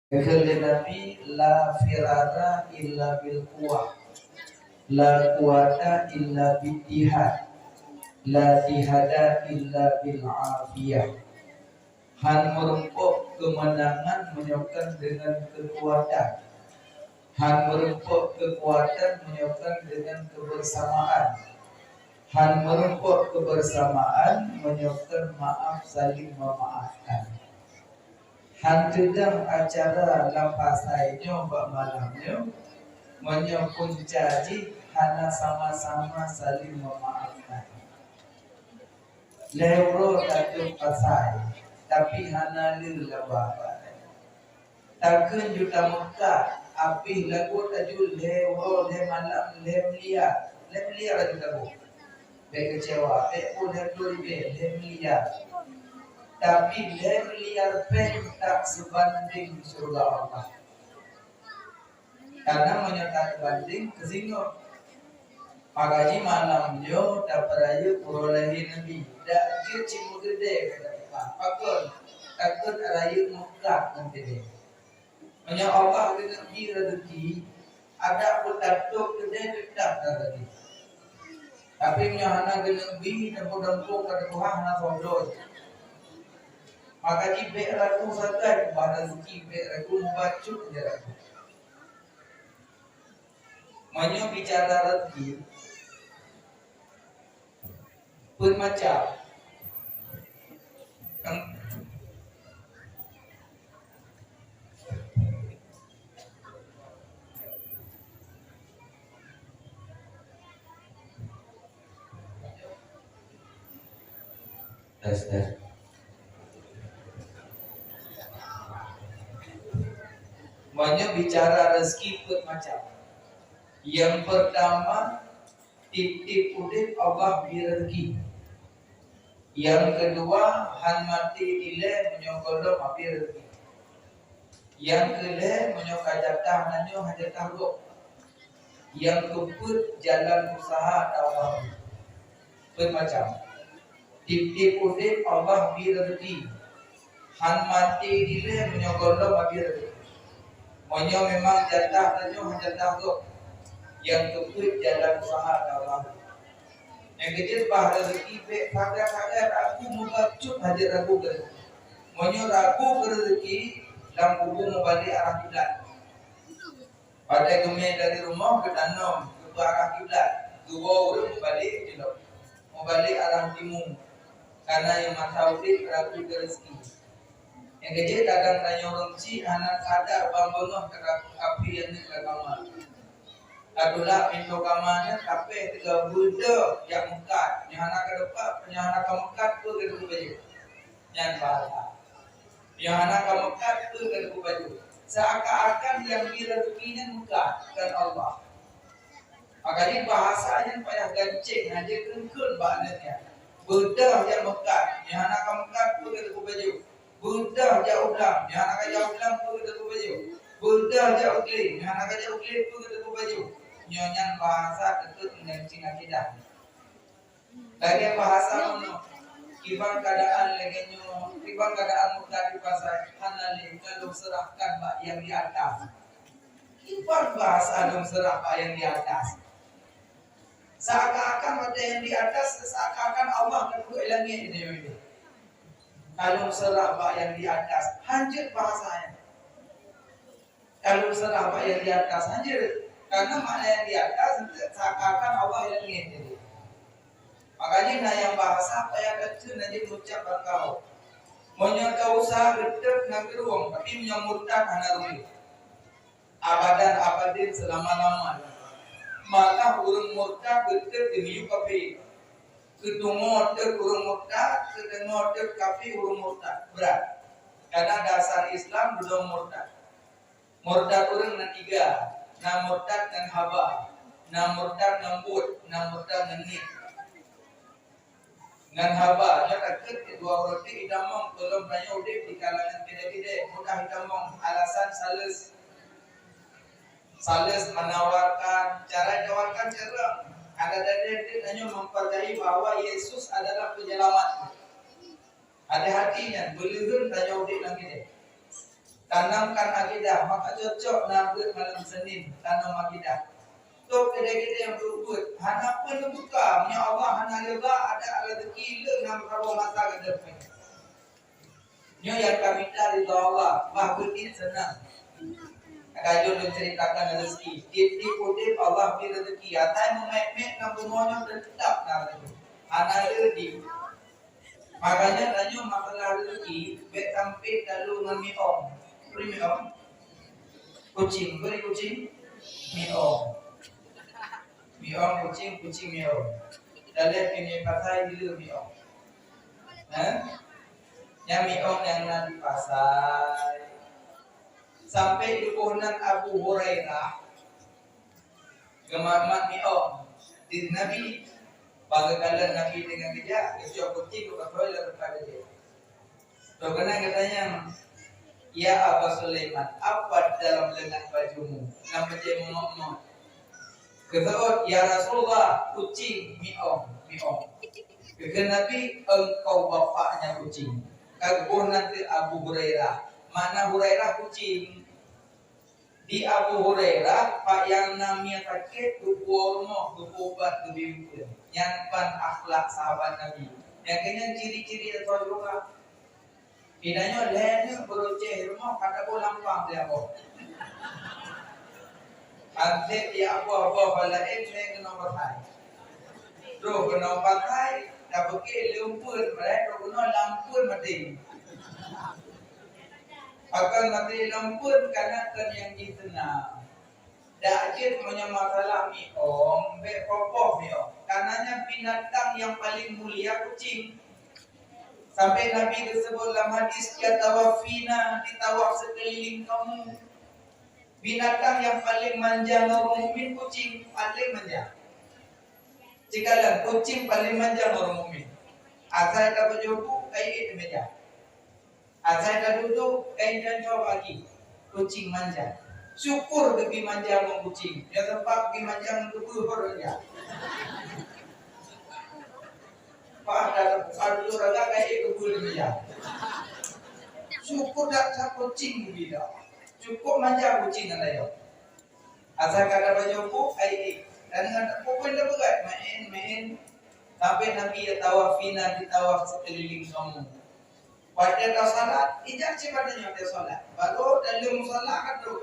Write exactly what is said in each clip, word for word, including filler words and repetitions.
Kheun lé Nabi, "La firara illa bil quwwah, la quwwata illa bittihad, la tihada illa bil afiyah." Hán meurumpok keumeunangan meunyoe kon deungon keukuatan. Hán meurumpok keukuatan meunyoe kon deungon keubeursamaan. Hán meurumpok keubeursamaan meunyoe kon maaf saling meumaafkan. Hán teudong acara lam pasai nyoe bak malam nyoe, meunyoe punca jih hana sama-sama saling meumaafkan. Lhée uroe tateuk pasai, tapi hana le laba bak tanyoe. Takheun ju tameukat, abéh lagoe tajak lhée uroe, lhée malam, lhée miliar, lhée miliar ju taboh. Bék keucewa, bék pun lhée ploh ribée, lhée miliar. Tapi lhée miliar péng tak seubandéng syeuruga Allah. Karena meunyoe tapeubandéng keu singoh. Maka jih malam nyoe tapeurayeuk uroe lahé Nabi. Dak jeuet cit meukeudée keu tapeugah. Pakon? Takot rayeuk meukat ngon keudée. Meunyoe Allah geuneuk bri rezeki, adak peutatôb keudée teutap rezeki. Tapi meunyoe hana geuneuk bri, teupeu-teupeu ka teutuha hana soe droe. Maka jih bék ragu sagai ubak rezeki, bék ragu mubacut lé ragu. Meunyoe bicara rezeki, peuet macam. Tes, tes. Meunyoe bicara rezeki peuet macam. Nyang peurtama, tiep-tiep udeb Allah bri rezeki. Nyang keudua, hán maté dilée meunyoe gohlom habéh rezeki. Nyang keulhée, meunyoe ka jatah tanyoe hana jatah gob. Nyang keupeuet, jalan useuha dakwah. Peuet macam. Tiep-tiep udeb Allah bri rezeki. Hán maté dilée meunyoe gohlom habéh rezeki. Meunyoe memang jatah tanyoe hana jatah gob. Nyang keupeuet, jalan useuha dakwah. Nyang keujeuet bah rezeki bék sagai-sagai ragu, mubacut hajat ragu keu rezeki. Meunyoe ragu keu rezeki, lam kubu mubalek arah kiblat. Padahai geumé dari rumoh geutanom keu arah kiblat, geuwoe ureuëng mubalek jilop, mubalek arah timu, karena nyang masa udeb ragu keu rezeki. Nyang keujeuet kadang tanyoe ureuëng chik hana sadar ban beungoh ka kafé nyang ka kama. Ka tulak pintoe kama nyan, kapéh teuga beudôh jak meukat. Nyoe hana ka deupat, nyoe hana ka meukat, peue ka teupeu baju. Nyan bahasa. Nyoe hana ka meukat, peue ka teupeu baju. Seakan-akan nyang bri rezeki nyan meukat, kon Allah. Makajih bahasa nyan payah gancéng, hana jeuet kheun-kheun bak aneuk nyan. Beudôh jak meukat, nyoe hana ka meukat, peue ka teupeu baju. Beudôh jak u blang, nyoe hana ka jak u blang, peue ka teupeu baju. Beudôh jak u glé, nyoe hana ka jak u glé, peue ka teupeu baju. Nyoe nyan bahasa teukheun meugancing akidah. Lagée bahasa meunyoe, kiban keuadaan lagée nyoe, kiban keuadaan meukat di pasai, hana lé ka lôn seurahkan bak nyang di atas. Kiban bahasa lôn seurah bak nyang di atas. Seakan-akan watée nyang di atas, seakan-akan Allah ka duek langét di nyoe. Ka lôn seurah bak nyang di atas, hanjeuet bahasa nyan. Ka lôn seurah bak nyang di atas, hanjeuet. Karena makna nyang di atas, seakan-akan Allah nyang langét. Makajih na nyang bahasa payah geuteun hana jeuet meucab bak kawöm. Meunyoe tausaha geuteuk na geuruwong, tapi meunyoe murtad hana ruwong. Abadan abadin seulama-lama. Maka ureuëng murtad geuteuk dimiyueb kafé. Keuteungoh teuk ureuëng murtad, keuteungoh teuk kafé ureuëng murtad. Brat. Karena dasar Islam dudoe murtad. Murtad ureuëng na tiga, na murtad ngon haba, na murtad ngon buet, na murtad ngon niet. Ngon haba, nyoe takheun dua uroe teuk itamong, gohlom tanyoe udeb di kalangan kidée-kidée, mudah itamong alasan sales. Sales menawarkan, cara ditawarkan cara. Ada dari itu tanyoe mempercayai bahwa Yesus adalah penyelamat. Hati-hati nyan, beuleuheun tanyoe udeb lam kidée. Tanamkan akidah, maka cocok na beuet malam Senin, tanom akidah. Tôb keudè-keudè nyang peubuet, hana peuneuk buka, meunyoe Allah hana ridha, ada rezeki le nyang saboh masa gadôh. Nyoe nyang ka mita ridha Allah, bah beudit seunang. Ka lôn ceritakan rezeki. Tiep-tiep udeb Allah bri rezeki. Asai meumet-met lam bumoe nyoe teutap na rezeki. Hana le di. Makanya tanyoe masalah rezeki, bèk sampai talu ngon miong. Bri miong. Kucing, bri kucing. Miong. Miong kucing, kucing miong. Dalam kini pasai bila miong. Hah? Nyang miong nyang na di pasai. Sampai di keunan Abu Hurairah geumat-mat miong di Nabi. Bagaimana Nabi dengan kerja, kecok kucing ke pasai lalu pada dia. Toh keunan geutanyong, "Ya Aba Sulaiman, apa dalam lengan bajumu?" Nyang bajèe meunok-nok. Geuseuôt, "Ya Rasulullah, kucing miong, miong." Geukheun Nabi, "Engkau bapaknya kucing." Ka geuboh nan keu Abu Hurairah. Makna Hurairah kucing. Di Abu Hurairah, pat nyang na miet sakét, geupuwoe rumoh, geupeuubat, geubri ukeue. Nyan ban akhlak sahabat Nabi. Nyang keuh nyan ciri-ciri ateueh syeuruga. Di tanyoe lhèe neuk beureucéh rumoh ka taboh lampang di aboh. Anseb di aboh-aboh bak laén lhèe keunoe pasai. Troh keunoe pasai, tapeuke leumpuen, padahai troh keunoe lampeuen maté. Akan maté lampeuen kana kon nyang jih seunang. Dak jeuet meunyoe masalah miong, bèk poh-poh miong. Karena nyan binatang nyang paleng mulia kucing. Sampai Nabi geuseubut lam hadis, "Yatawafina, jitawaf sikeulileng kamoe." Binatang nyang paleng manja ngon ureueng mukmin kucing, paleng manja. Cikalon kucing paleng manja ngon ureueng mukmin. Asai tapajoh bu, ka iék di meja. Asai taduek-duek, ka iék di meja. Kucing manja. Syukur geubi manja ngon kucing. Nyang teumpat geubi manja ngon keubeue baru manja. Bah, dah, dah, dah, dah, dah, dah, dah, dah. Syukur dak sa kucing bila. Cukup manja kucing ngon layon. Asai ka tapajoh bu, ai, eh. Dan dengan pokok yang berat, main, main. Sampai Nabi ya tawafina di tawaf sekeliling kamu. Pada dah salat, ijak cik pada nyoe dah salat. Baru dalam salat kan tu.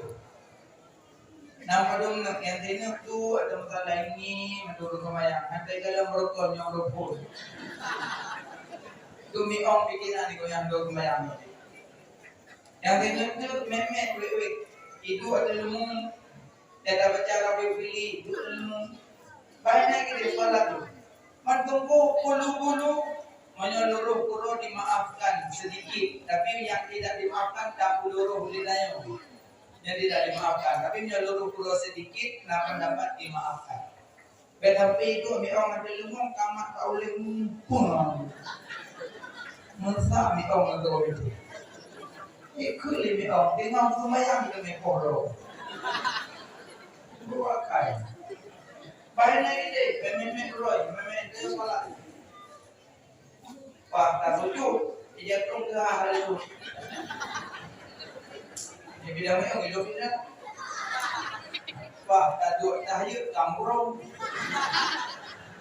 Nang padum nak yang tengok tu ada masalah ini, menurut kemayang. Nanti dalam rukun yang rukun. Tu miong pikiran ni kau yang dua kemayang. Yang tengok tu memet wik-wik. Itu ada lemu. Dia dah baca Rabbi Fili, itu ada lemu. Banyak kita salat tu. Mantungku bulu-bulu, meunyoe luruh uroe dimaafkan sedikit, tapi yang tidak dimaafkan tak luruh lidayo. Yang tidak dimaafkan, tapi meunyoe luruh uroe sedikit, na pendapat dimaafkan. Bèk sampai itu miong ada lengong kamat tak boleh mumpung. Masa miong ada itu. Ikut le miong, tengok semayang ke mekoh lo. Dua kai. Bahan lagi deh, memek roi, memek dia salat. Wah, tak sujud. Dia jatuh ke hal itu. Dia bilang, "Yang hidup ni dah." Wah, tak duduk tahajud, kampurung.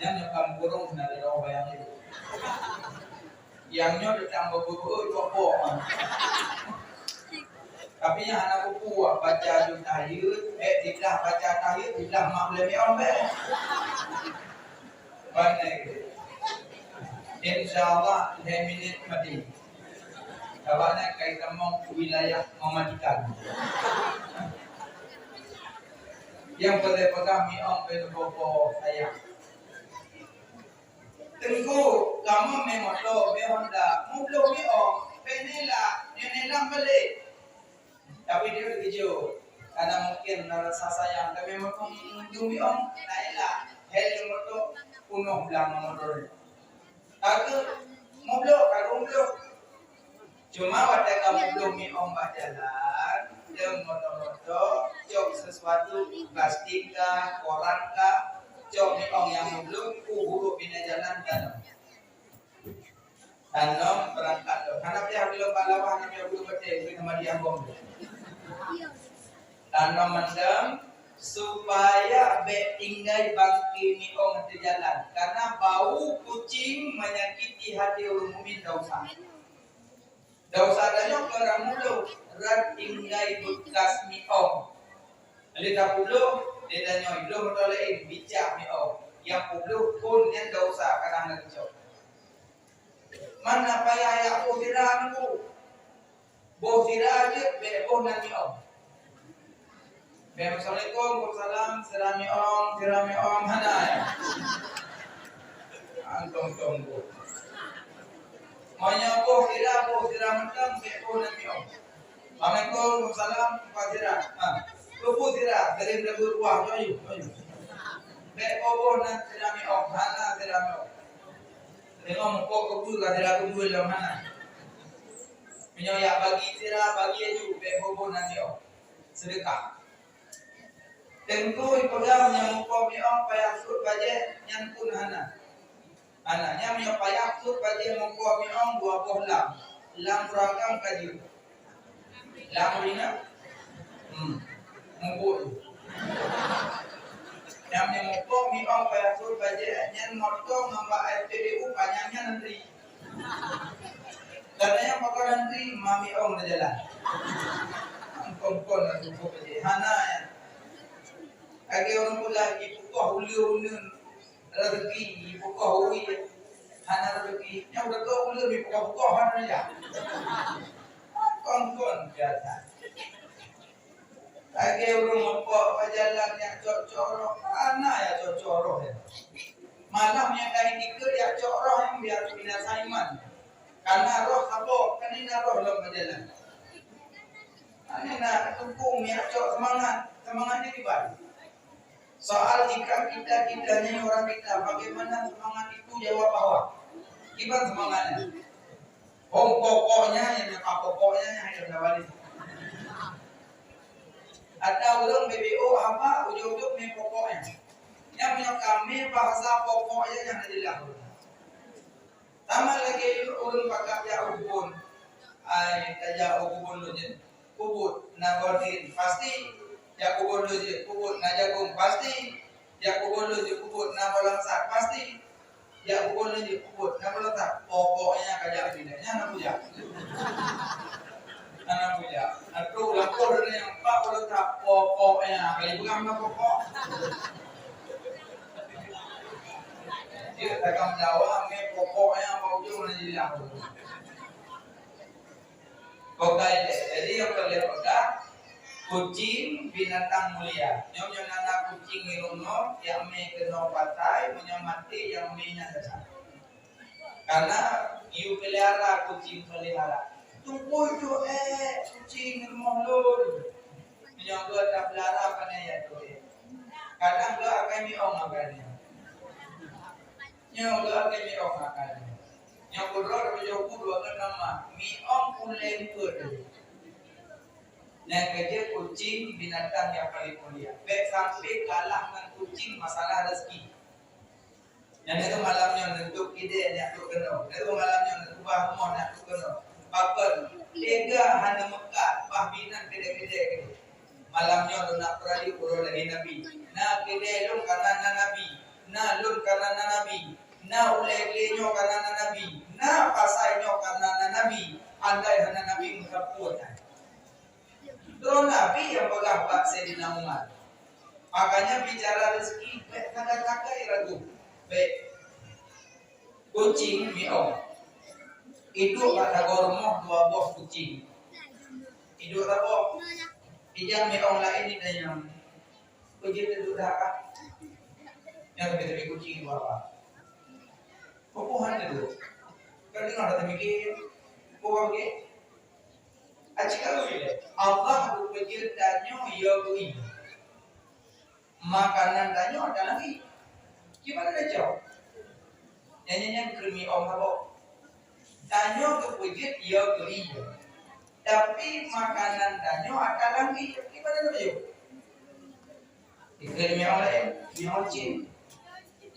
Yang nyoe kampurung, nak ada orang bayang dia. Yang nyoe datang berburu, jopok. Tapi nyang hana kupuas baca juz tahiyat, eh, titah baca tahiyat, titah mak ulèe miong bèk. Pandai. Insya Allah, lhèe minit mati. Sabab nyan kai tamong wilayah mematikan. Nyang peureulèe peugah miong bèk neupoh-poh sayang. Teungku, kamoe mé moto, mé Honda, mubloh miong, bèk neulak, nyoe neulam balek. Tapi dia terkejut. Karena mungkin na rasa sayang, tapi meuteumé miong, na elak, hel moto, punoh blang motor. Aku mubloh, karu mubloh. Cuma watèe ka mubloh miong bak jalan, deuh moto-moto, cok sesuatu, plastik kah, koran kah, cok miong nyang mubloh, ku huruf bina jalan tanom. Tanom beurangkat lom. Hana payah lom bak lawah, hana payah bulu peuteng, bri sama dia bom. Tanyoe mandum supaya bék tinggai bangke miong ateueh jalan, karena bau kucing menyakiti hati ureuëng mukmin, dosa. Dosa tanyoe keu rang mulo, rot tinggai beukas miong. Lé tapeuloh, lé tanyoe lôn meutoléng bicak miong. Nyang peubloh phon nyan dosa kadang lagée cok. Mana payah yak boh sira nunggu. Boh sira jeuet bék boh nan miong. Bék assalamualaikum, waalaikumsalam, sira miong, sira miong, hana ya. Antong-tong boh. Meunyoe boh sira, boh sira mantong, bék boh nan miong. Assalamualaikum, waalaikumsalam, empat sira. Ha. Tupu sira, sering dapat buah, joyu, joyu. Bék boh boh nan sira miong, hana sira miong. Tengok mupok keubeue ka sira keubeue lom hana. Meunyoe yak bagi sira, bagi aju, bék boh boh nan miong. Sedekah. Teungku ipeugah nyang mupok miong payah sut bajée nyan pun hana. Hana, nyang meunyoe payah sut bajée mupok miong dua boh lam. Lam ureueng agam ka jeuet. Lam ringan? Hmm. Mupok. Nyang meunyoe mupok miong payah sut bajée nyan motong ngon bak S P B U panyang nyan antri. Kadang nyang pakon antri ma miong na jalan. Kon-kon na mupok bajée. Hana ya. Lagée ureuëng peugah jipukoh uleue-uleue rezeki, jipukoh ui hana rezeki. Nyang beutôi uleue jipukoh-pukoh hana ya. Kon-kon biasa. Lagée ureuëng mupok bak jalan nyang cok-cok roh, hana ya cok-cok roh ya. Malah nyang dari dikeue ya cok roh nyang biar binasa iman. Karena roh saboh, kan na roh lom bak jalan. Hana na tumpung ya cok semangat, semangat ni kiban. Soal jika kita, kita nyoe orang kita, bagaimana semangat itu jawab bahwa kiban semangatnya. Oh, pokoknya, ya, apa pokoknya, ya, ya, ya, balik. Ada orang B B O apa, ujung-ujung ni pokoknya. Yang punya kami bahasa pokoknya yang ada di dalam. Sama lagi ureuëng pakat jak u keubon. Ai, tajak u keubon lôn jeuet, peubuet na gorden, pasti. Jak u keubon lôn jeuet, peubuet na jagong, pasti. Jak u keubon lôn jeuet, peubuet na bolang sat, pasti. Jak u keubon lôn jeuet, peubuet na bolang sat. Pokoknya ka jak lagée nyan, nyan na kujak. Nyan na kujak. Na trok lakoh lagée nyan, empat bolang sat. Pokoknya, kali peugah na pokok. Dia takkan menjawab, ni pokoknya apa ujung nak jadi apa. Pokoknya, jadi yang boleh peugah, kucing binatang mulia. Nyoe, nyoe na kucing di rumoh, nyang mé keunoe patai, meunyoe maté, nyang mé nyan desya. Karena you pelihara kucing pelihara. Tumpôi tu, eh, kucing di rumoh lôn. Meunyoe geuh tapeulara, pane ya tu, eh. Kadang geuh akan miong akan nyoe. Nyoe geuh akan miong akan nyoe. Nyoe keudroe tapajoh ku dua keu nama, miong ulée peuet. Nyang keujeuet kucing binatang nyang paleng mulia. Bék sampai kalah ngon kucing masalah rezeki. Nyang itu malam nyoe neutôp idée nyak trok keunoe. Itu malam nyoe neutôp bah rumoh nyak trok keunoe. Pakon? Teuga hana meukat, bah binan keudée-keudée. Malam nyoe lôn nak peurayeuk uroe lahé Nabi. Na keudée lôn kana na Nabi. Na lôn kana na Nabi. Na ulée-ulée nyoe kana na Nabi. Na pasai nyoe kana na Nabi. Andai hana Nabi meusapeue nyan. Droe Nabi nyang peugah bak Saidina Umar. Makanya bicara rezeki bék sagai-sagai ragu. Bék. Kucing miong. Iduek bak sagoe rumoh dua boh kucing. Iduek saboh. Ijak miong laén di dayang. Kucing teuduk dah kah? Nyang teubit-teubit kucing dua apa? Peue hana teuduk? Ka deungoe dah teumikir. Peue bangke? Aci kalu ilée. Allah geupeujeuet tanyoe ya bui. Makanan tanyoe ata langit. Gimana dah jawab? Nyan, nyan, nyan keu miong saboh. Tanyoe geupeujeuet ya bui. Tapi makanan tanyoe ata langit. Gimana dah jawab? Ikeu miong laén, miong cit.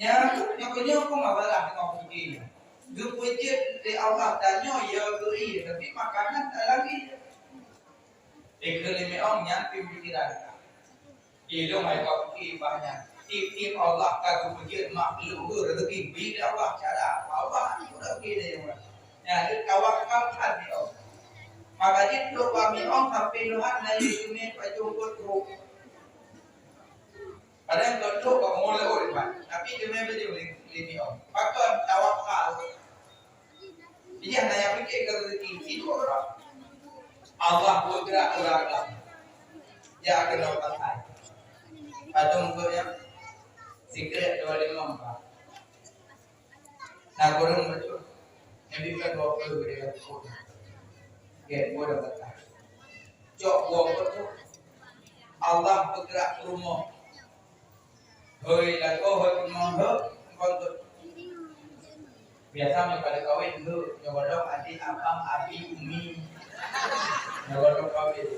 Nyan, nyan keuh nyoe pun masalah teungoh pike nyan. Geupeujeuet lé Allah tanyoe ya bui, tapi makanan ata langit. Ikheun lé miong nyan pih pikiran. Ilôn hai ka pike bah nyan. Tiep-tiep Allah ka geupeujeuet makhluk geuh rezeki bri lé Allah cara. Allah atur rezeki lé Allah. Nyan lé tawakal that miong. Maka jih trok bak miong sampai lôn hana lé teumé pajoh buet trok. Padahai buet trok bak moe lé ureueng, tapi teumé pajoh lé, lé miong. Pakon tawakal. Ijak na nyang pike keu rezeki, sidroe ureueng. Allah peugrak ureueng agam. Jak keunoe pasai. Padum keu nyan? Sikrek dua limong, Pak. Na kureueng bacut. Nabi kan dua puluh dia pun. Oke, gua dah kata. Cok gua bacut. Allah peugrak rumoh. Hoi, lakoe hoi, keunoe hoi, kon tu. Biasa nyoe kada kawin tu, nyoe godong adik abang, abi, umi. Nyoe godong kawin.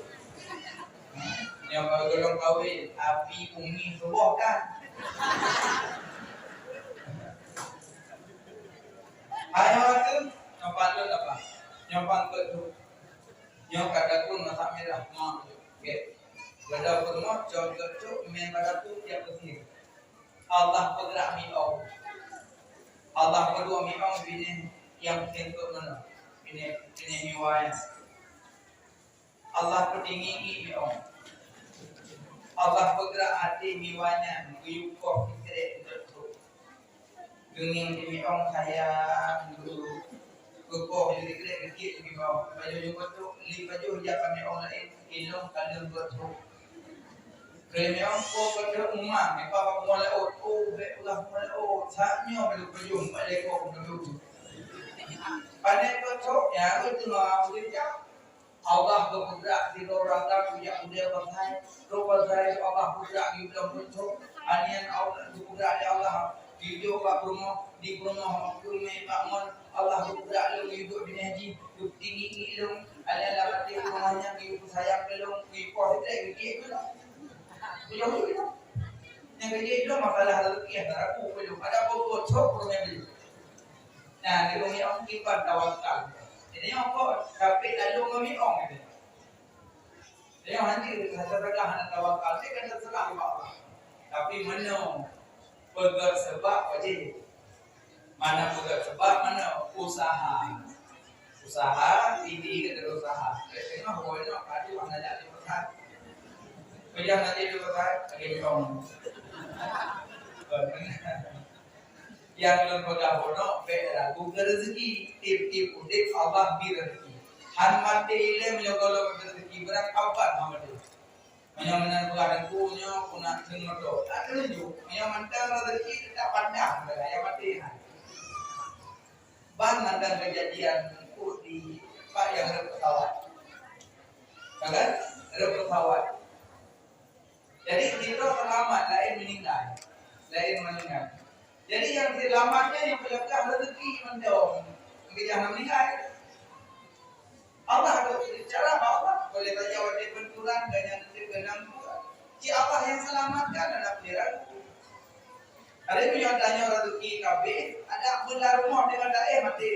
Nyoe godong kawin, abi, umi, suboh kan? Ayo tu, nyoe pan lôn apa? Nyoe pan tu. Nyoe kada pun masak merah, ma. Oke. Beda pun ma, cok cok, main pada tu tiap bersih. Allah peugrak miong. Allah peudua miong binéh nyang sengkot meunoe. Binéh, binéh miwa nyan. Allah peutinggi miong. Allah peugrak até miwa nyan geuyue koh sikrek beutôi. Geungieng di miong sayang dulu. Geukoh di sikrek geutiek di miong. Pajoh jeuet beutôi, li pajoh jak ka miong laén, ilôn ka lheueh beutôi. Keu miong po keu uma, ipa bak moe laôt, oh, bèk peugah moe laôt, saát nyoe bèk lôn peujeuem, bèk lé kong keu lôn. Pandai peutrok, ya, beutôi, ah, beutôi, ya. Allah geupeugrak sidroe ureueng agam jak udép pasai, trok pasai Allah peugrak di udép peutrok, anian Allah geupeugrak lé Allah, di udép bak peurumoh, di peurumoh, peurumoh bak ngon, Allah geupeugrak lôn geuyue duek binéh jih, geutinggi-tinggi lôn, alah lam até ureueng nyan geuyue peusayang keu lôn, geuyue poh sikrek, geuyue keu lôn. Geuyue keu lôn. Nyang geuyue lôn masalah rezeki hana ragu keu lôn. Ada boh-boh cok ureueng nyan geuyue. Nah, di ureueng nyan kiban tawakal. Jadi, nyoe kok sampai lalu ngon miong gitu. Jadi, nyoe hana rasa peugah hana tawakal, dia kan terserah bak Allah. Tapi, meunoe peugah sebab wajib. Mana peugah sebab, mana usaha. Usaha, ini adalah usaha. Tengah boy nak padu hana jadi usaha. Peugah nanti di usaha, lagi tong. Nyang lôn peugah bunoe, bèk ragu keu rezeki. Tiep-tiep udép Allah bri rezeki. Han maté ilèe meunyoe gohlom rezeki brat, abat han maté. Meunyoe meunan peugah teungku nyoe, puna kheun moto. Tak teunjuk. Meunyoe mantong rezeki, teutap pandang, nyang maté han. Ban mantong keujadian teungku di pat nyang rhot pesawat. Ya kan? Rhot pesawat. Jadi, sidroe seulamat, laén meuninggai. Laén meuninggai. Jadi, nyang seulamat nyan nyang peuleueh rezeki mantong. Meuninggai. Allah tu, cara bak Allah, boleh saja watèe benturan dan nyang teukeunang tu. Cit Allah nyang seulamatkan, ada pilihan. Ada pun nyang tanya rezeki kabeh, ada bela rumoh dengan daerah mati.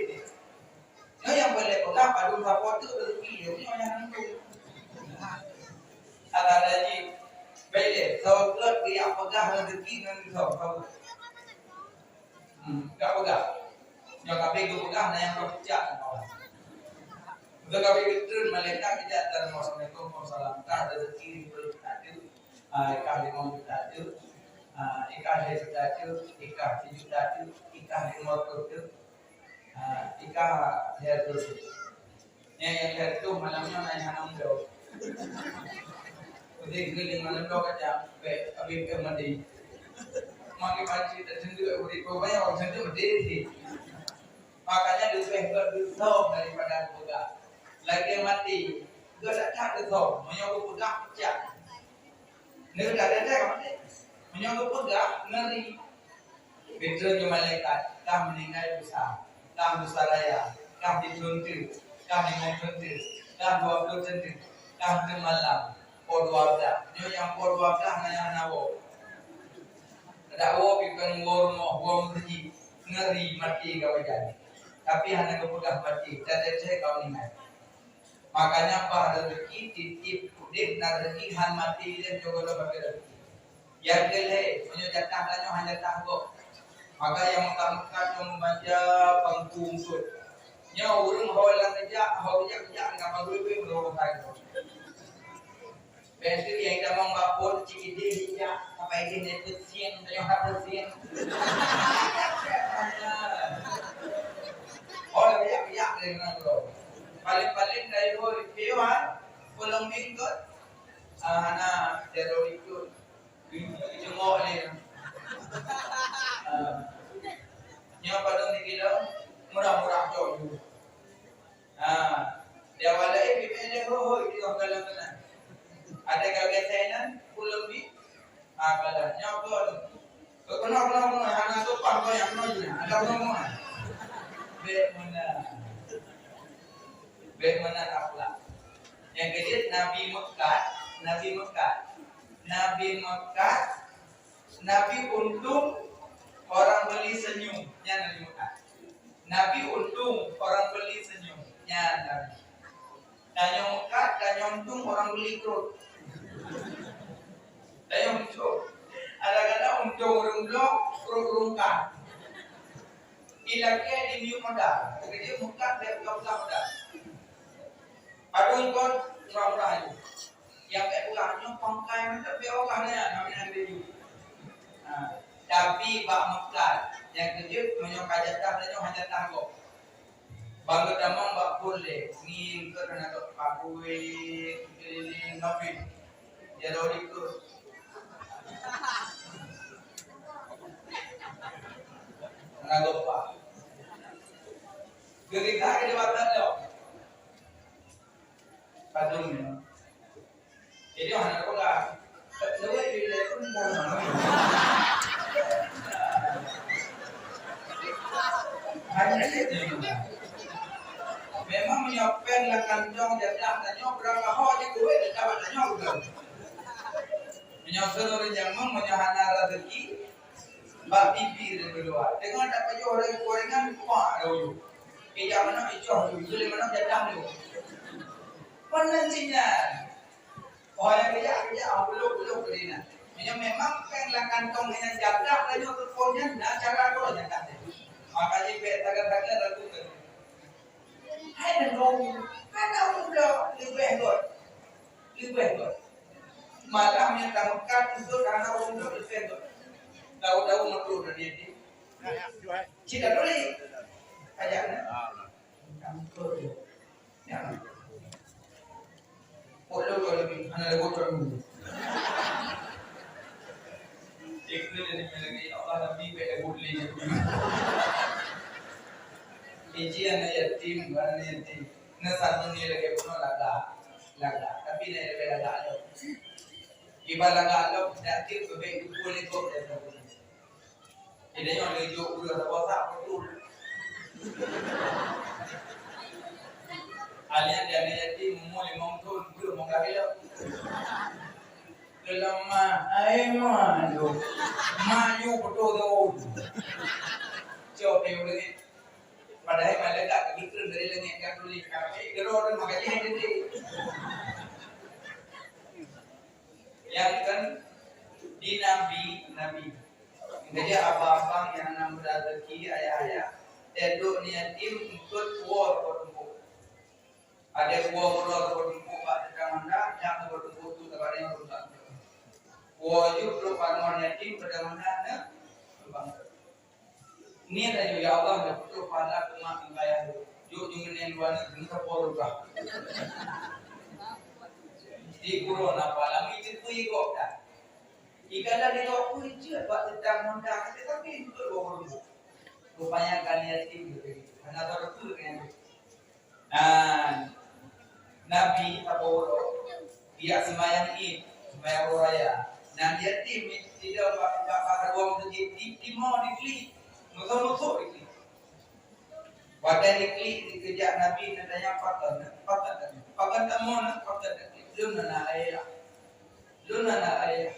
Nyoe nyang boleh peugah padum sapo teuk rezeki, nyoe nyang nentu. Ada lagi, bèk lé, soe gèt nyang peugah rezeki ngon soe, soe gèt. Hmm, ka peugah. Nyoe kabeh geupeugah na nyang ka pucak. Beutôi kabeh geutreun malaikat geujak dan Assalamualaikum, waalaikumsalam. Kah rezeki lima puluh juta tu, ah, kah limong juta tu, ah, kah lhèe juta tu, kah tujoh juta tu, kah limong reutôh tu. Ah, tika lhèe reutôh. Nyang, nyang lhèe reutôh malam nyoe na nyang hana meudoe. Udép keulieng malam nyoe ka jak bèk, abéh pih mandi. Makai panci dan sendok, udép peubayar, sendok mandi sih. Makanya leubeh gèt geusöm daripada geupeugah. Lagèe maté, gèt that-that geusöm, meunyoe geupeugah peucah. Neu ka teuntèe ka maté. Meunyoe geupeugah, ngeri. Beutôi nyoe malaikat, kah meuninggai Musa, kah Musa raya, kah siplôh teuk, kah limong plôh teuk, kah dua plôh teuk, kah teumalam, po dua blah. Nyoe nyang po dua blah na nyang hana woe. Adak woe pih kon woe rumoh, woe meuseujid, ngeri maté ka wajan. Tapi hana geupeugah maté, dan teuntèe ka meuninggai. Makanya bah rezeki titip Udeb na rezeki, han maté lé nyoe gohlom bak rezeki. Nyang keu lhèe, meunyoe jatah tanyoe han jatah gob. Maka nyang meukat-meukat nyoe meubanja bangku eungkôt. Nyoe ureueng ho lam keujak, ho keujak-keujak ngon bangku-bangku meureumpok hai. Bèk keu nyang tamong bak phôn, cit idéh ijak, sapai idéh nyan peusieng, tanyoe hana peusieng. Oh, ijak-ijak lé ngon droe. Paléng-paléng dari hôi, piôh han, pulang bingkot, ah, hana jaroe likot. Jengok lé. Ah. Nyoe padum dikilo, murah-murah cok ju. Ha, di awak laén pih lé hôi-hôi di ruang dalam meunan. Ada gagah sai nan, ulôn bi. Ha, kala nyoe kon. Keunoe, keunoe, keunoe, hana sopan kau nyang keunoe jih. Ada keunoe, keunoe. Bèk meunan. Bèk meunan akhlak. Nyang keujeuet Nabi meukat, Nabi meukat. Nabi meukat, Nabi untung orang beli senyum. Nyan Nabi meukat. Nabi untung orang beli senyum. Nyan Nabi. Tanyoe meukat, tanyoe untung orang beli krot. Tanyoe untung. Kadang-kadang untung ureueng bloe, krot ureueng kat. Ilakèe di miyueb modal. Keujeuet meukat bèk peugah-peugah modal. Padum kon murah-murah aju. Nyang bèk peugah nyoe pangkai mantap bèk peugah nyan, kami hana laju. Ha, tapi bak meukat, nyang keujeuet meunyoe ka jatah tanyoe hana jatah gob. Bang geutamong bak phôn lé, ngieng keu hana gob pakuéh, keulileng ngabit. Jaroe likot. Hana gob pa. Geurita keu jabatan lom. Padum nyoe. Jadi hana peugah. Hanya itu. Memang meunyoe péng lam kantong jatah tanyoe, beurapa ho jih duit, jatah tanyoe, bukan? Meunyoe seunuri jamong, meunyoe hana rezeki, bak pipi dan keuluwa. Teungoh tapajoh gorengan, kupak dah uyu. Ijak manok icoh tu, itu lé manok jatah tu. Pernah sinyan. Oh, nyang keujak, keujak, ah, bulok, bulok keu dina. Meunyoe memang péng lam kantong nyan jatah, tanyoe keu phôn nyan, na cara droe nyan kantong. Maka jih bèk sagai-sagai ragu keu. Hai nanggroe, hana ureueng bloe leubeh göt. Leubeh göt. Malah nyang tameukat eusôt hana ureueng bloe leubeh göt. Tahu-tahu meutuh dari dia. Cita tuli. Ajak na. Tameukat. Ya. Pok lôn kalau lebih, hana lewat tahun dulu. Ikut dari lagi Allah Nabi beda boleh. Iji anak yatim, anak yatim. Nah, satu ni lagi pun lagak. Lagak. Tapi nak lebih lagak tu. Ibarat lagak tu, yatim lebih dua puluh ekor daripada Jadi nyoe lé jok ureueng saboh sak beutôi. Alian di aneuk yatim umur limong thon, ureueng mongga ilok. Keuleumah, ai ma lôn. Ma yue beutôi thon. Cok lé ureueng. Padahai malaikat geukheun dari langét ka tuléh, tapi geuro ureueng maka jih hai teuntèe. Nyang kan di nabi-nabi. Jadi abang-abang nyang hana meuraseuki, ayah-ayah, teuduek yatim eungkôt woe saboh tumpôk. Ada woe keudroe saboh tumpôk bak teuka manda, nyang saboh tumpôk tu tabada nyang rusak. Woe jeuet trok panoe yatim pada manda na lubang. Niet aja, "Ya Allah, neupeutôh pahala keu mak ngon ayah lôn." Jok jeuet ngon luwa nyoe, keuneuk saboh rubah. Di buron apa lami teupeue gob dah. Ikan dah digok pun jeuet bak teutang honda, tapi untuk dua ribu. Rupanya kan yatim gitu. Hana tahu tu kan. Nah, Nabi Abu Hurairah, dia sembahyang Id, sembahyang Hari Raya. Nah, dia tim di dalam bak, bak, bak ruang masjid, di, di mau diklik, musuh-musuh diklik. Watèe diklik, dikeujak Nabi, na tanya, "Pakon, pakon, pakon tamong, pakon diklik?" Lôn na ayah. Lôn na ayah.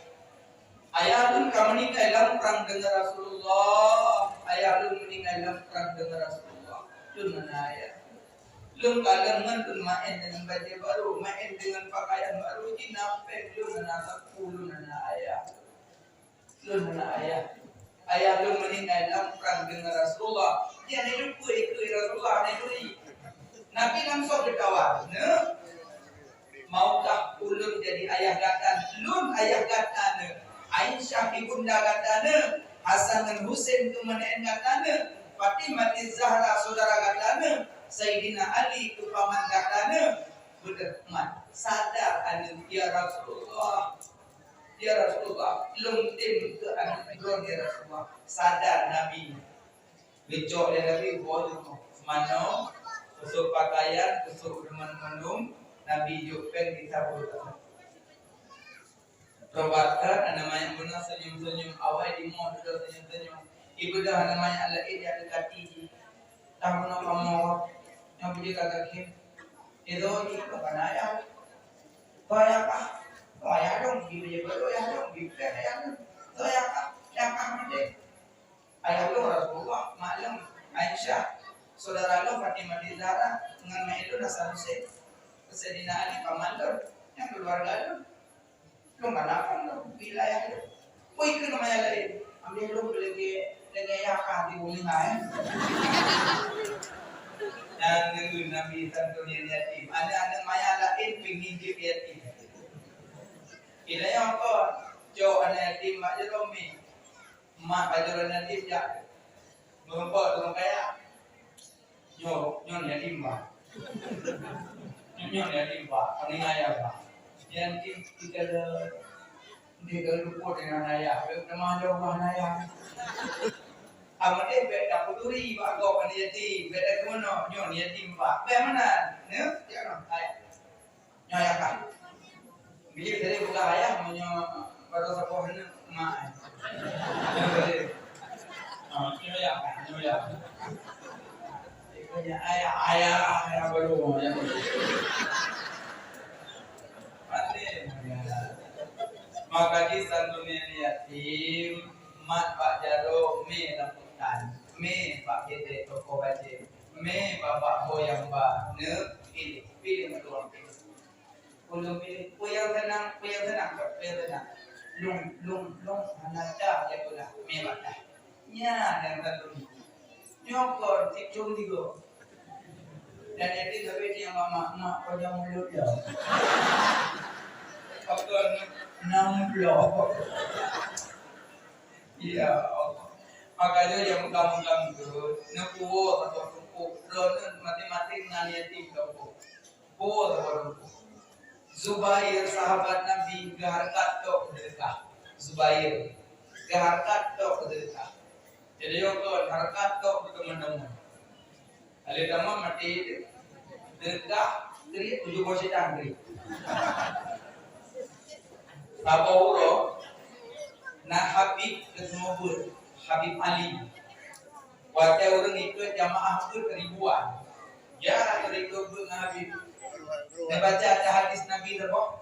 Ayah lôn ka meuninggai lam prang deungon Rasulullah. Ayah lôn meuninggai lam prang deungon Rasulullah. Lôn na ayah. Lôn kalon ngon lôn maén deungon bajée barô, maén deungon pakaian barô, jih na péng lôn, na saku lôn, na ayah. Lôn hana ayah. Ayah lôn meuninggai lam prang deungon Rasulullah. Nyan lôn peue ikeu Rasulullah, nyan lôn. Nabi langsung geutawök, "Neuk, maukah ulôn jadi ayah gata? Lôn ayah gata neuk. Aisyah ibunda gata neuk. Hasan ngon Husein keumanaan gata neuk. Fatimah Zahra saudara gata neuk. Saidina Ali keu paman gata neuk." Beudôh mat. Sadar aneuk, "Ya Rasulullah." "Ya Rasulullah, lôn tem keu aneuk droe, ya Rasulullah." Sadar Nabi. Geucok lé Nabi, geuwoe jumeuh. Manoe, peusok pakaian, peusok deungon mandum, Nabi jok péng di saboh. Robat that, aneuk manyak beuna senyum-senyum, awai di mo dudoe senyum-senyum. Ibeudôh aneuk manyak laén nyang deukati jih. Tah meunoe kamoe, nyang beujeuet ka gaki. Itu jih bukan ayah. Soe ayah kah? Soe ayah dong, di meja baru ayah dong, di pek ayah dong. Soe ayah kah? Ayah kah mati. Ayah lôn Rasulullah, mak lôn Aisyah, saudara lôn Fatimah Zahra, ngon mak lôn Hasan Husein. Saidina Ali paman lôn, nyang keluarga lôn. Lôn kan akang lôn, wilayah lôn. Oi, keu nama nyang laén. Ambil lôn lagi, lagi ayah kah di bumi lain. Dan nunggu Nabi santunan yatim. Aneuk-aneuk maya laén pingin jeuet yatim. Kita nyang kon, cok aneuk yatim mak jeuet umi. Mak bak jaroe nyan tim jak. Meureumpok teuma kaya. Nyoe, nyoe yatim bah. Nyoe, nyoe yatim bah. Aneuk ayah bah. Yatim kita le, dia kalau luput dengan ayah. Dia nama jauh bah ayah. Amat eh, bèk tak peduli bak gob aneuk yatim. Bèk tak keunoe, nyoe yatim bah. Bèk mana? Nyoe, ya, ayah. Nyoe ayah kah. Bila tadi bukan ayah, meunyoe baru saboh aneuk mak. Ah, nyoe ayah kah, nyoe ayah. Ikutnya ayah, ayah, ayah baru, ayah baru. Pasti, ya. Maka di santunan yatim, mat bak jaroe, mé lam hutan, mé bak keudè toko bajèe. Mé babah ho nyang ba, neuk piléh, piléh meutuwang piléh. Ulôn piléh, peue nyang seunang, peue nyang seunang, peue nyang seunang. Lôn, lôn, lôn hana that lé peue na, mé bak that. Nyan nyang taturi. Nyoe kon cicong tiga. Dan yatim tapi dia mama, mak kau jangan mulut dia. Pakon enam puluh. Ya Allah. Makanya yang meugang-meugang tu, neupuwoe atau pupuk, droeneuh maté-maté ngon yatim gampông. Puwoe atau pupuk. Zubair, sahabat Nabi, geuhareukat tok seudeukah. Zubair, geuhareukat tok seudeukah. Jadi, yo kon, hareukat tok beutôi teman-teman. Lalu tamam mati itu. Deunggah, kriet, tujoh boh setan kriet. Saboh uroe, na Habib geuteumeubeuet, Habib Ali. Watèe ureueng ikot jamaah beuet ribuan. Ya, ureueng ikot beuet ngon Habib. Neubaca hadis Nabi teuh boh.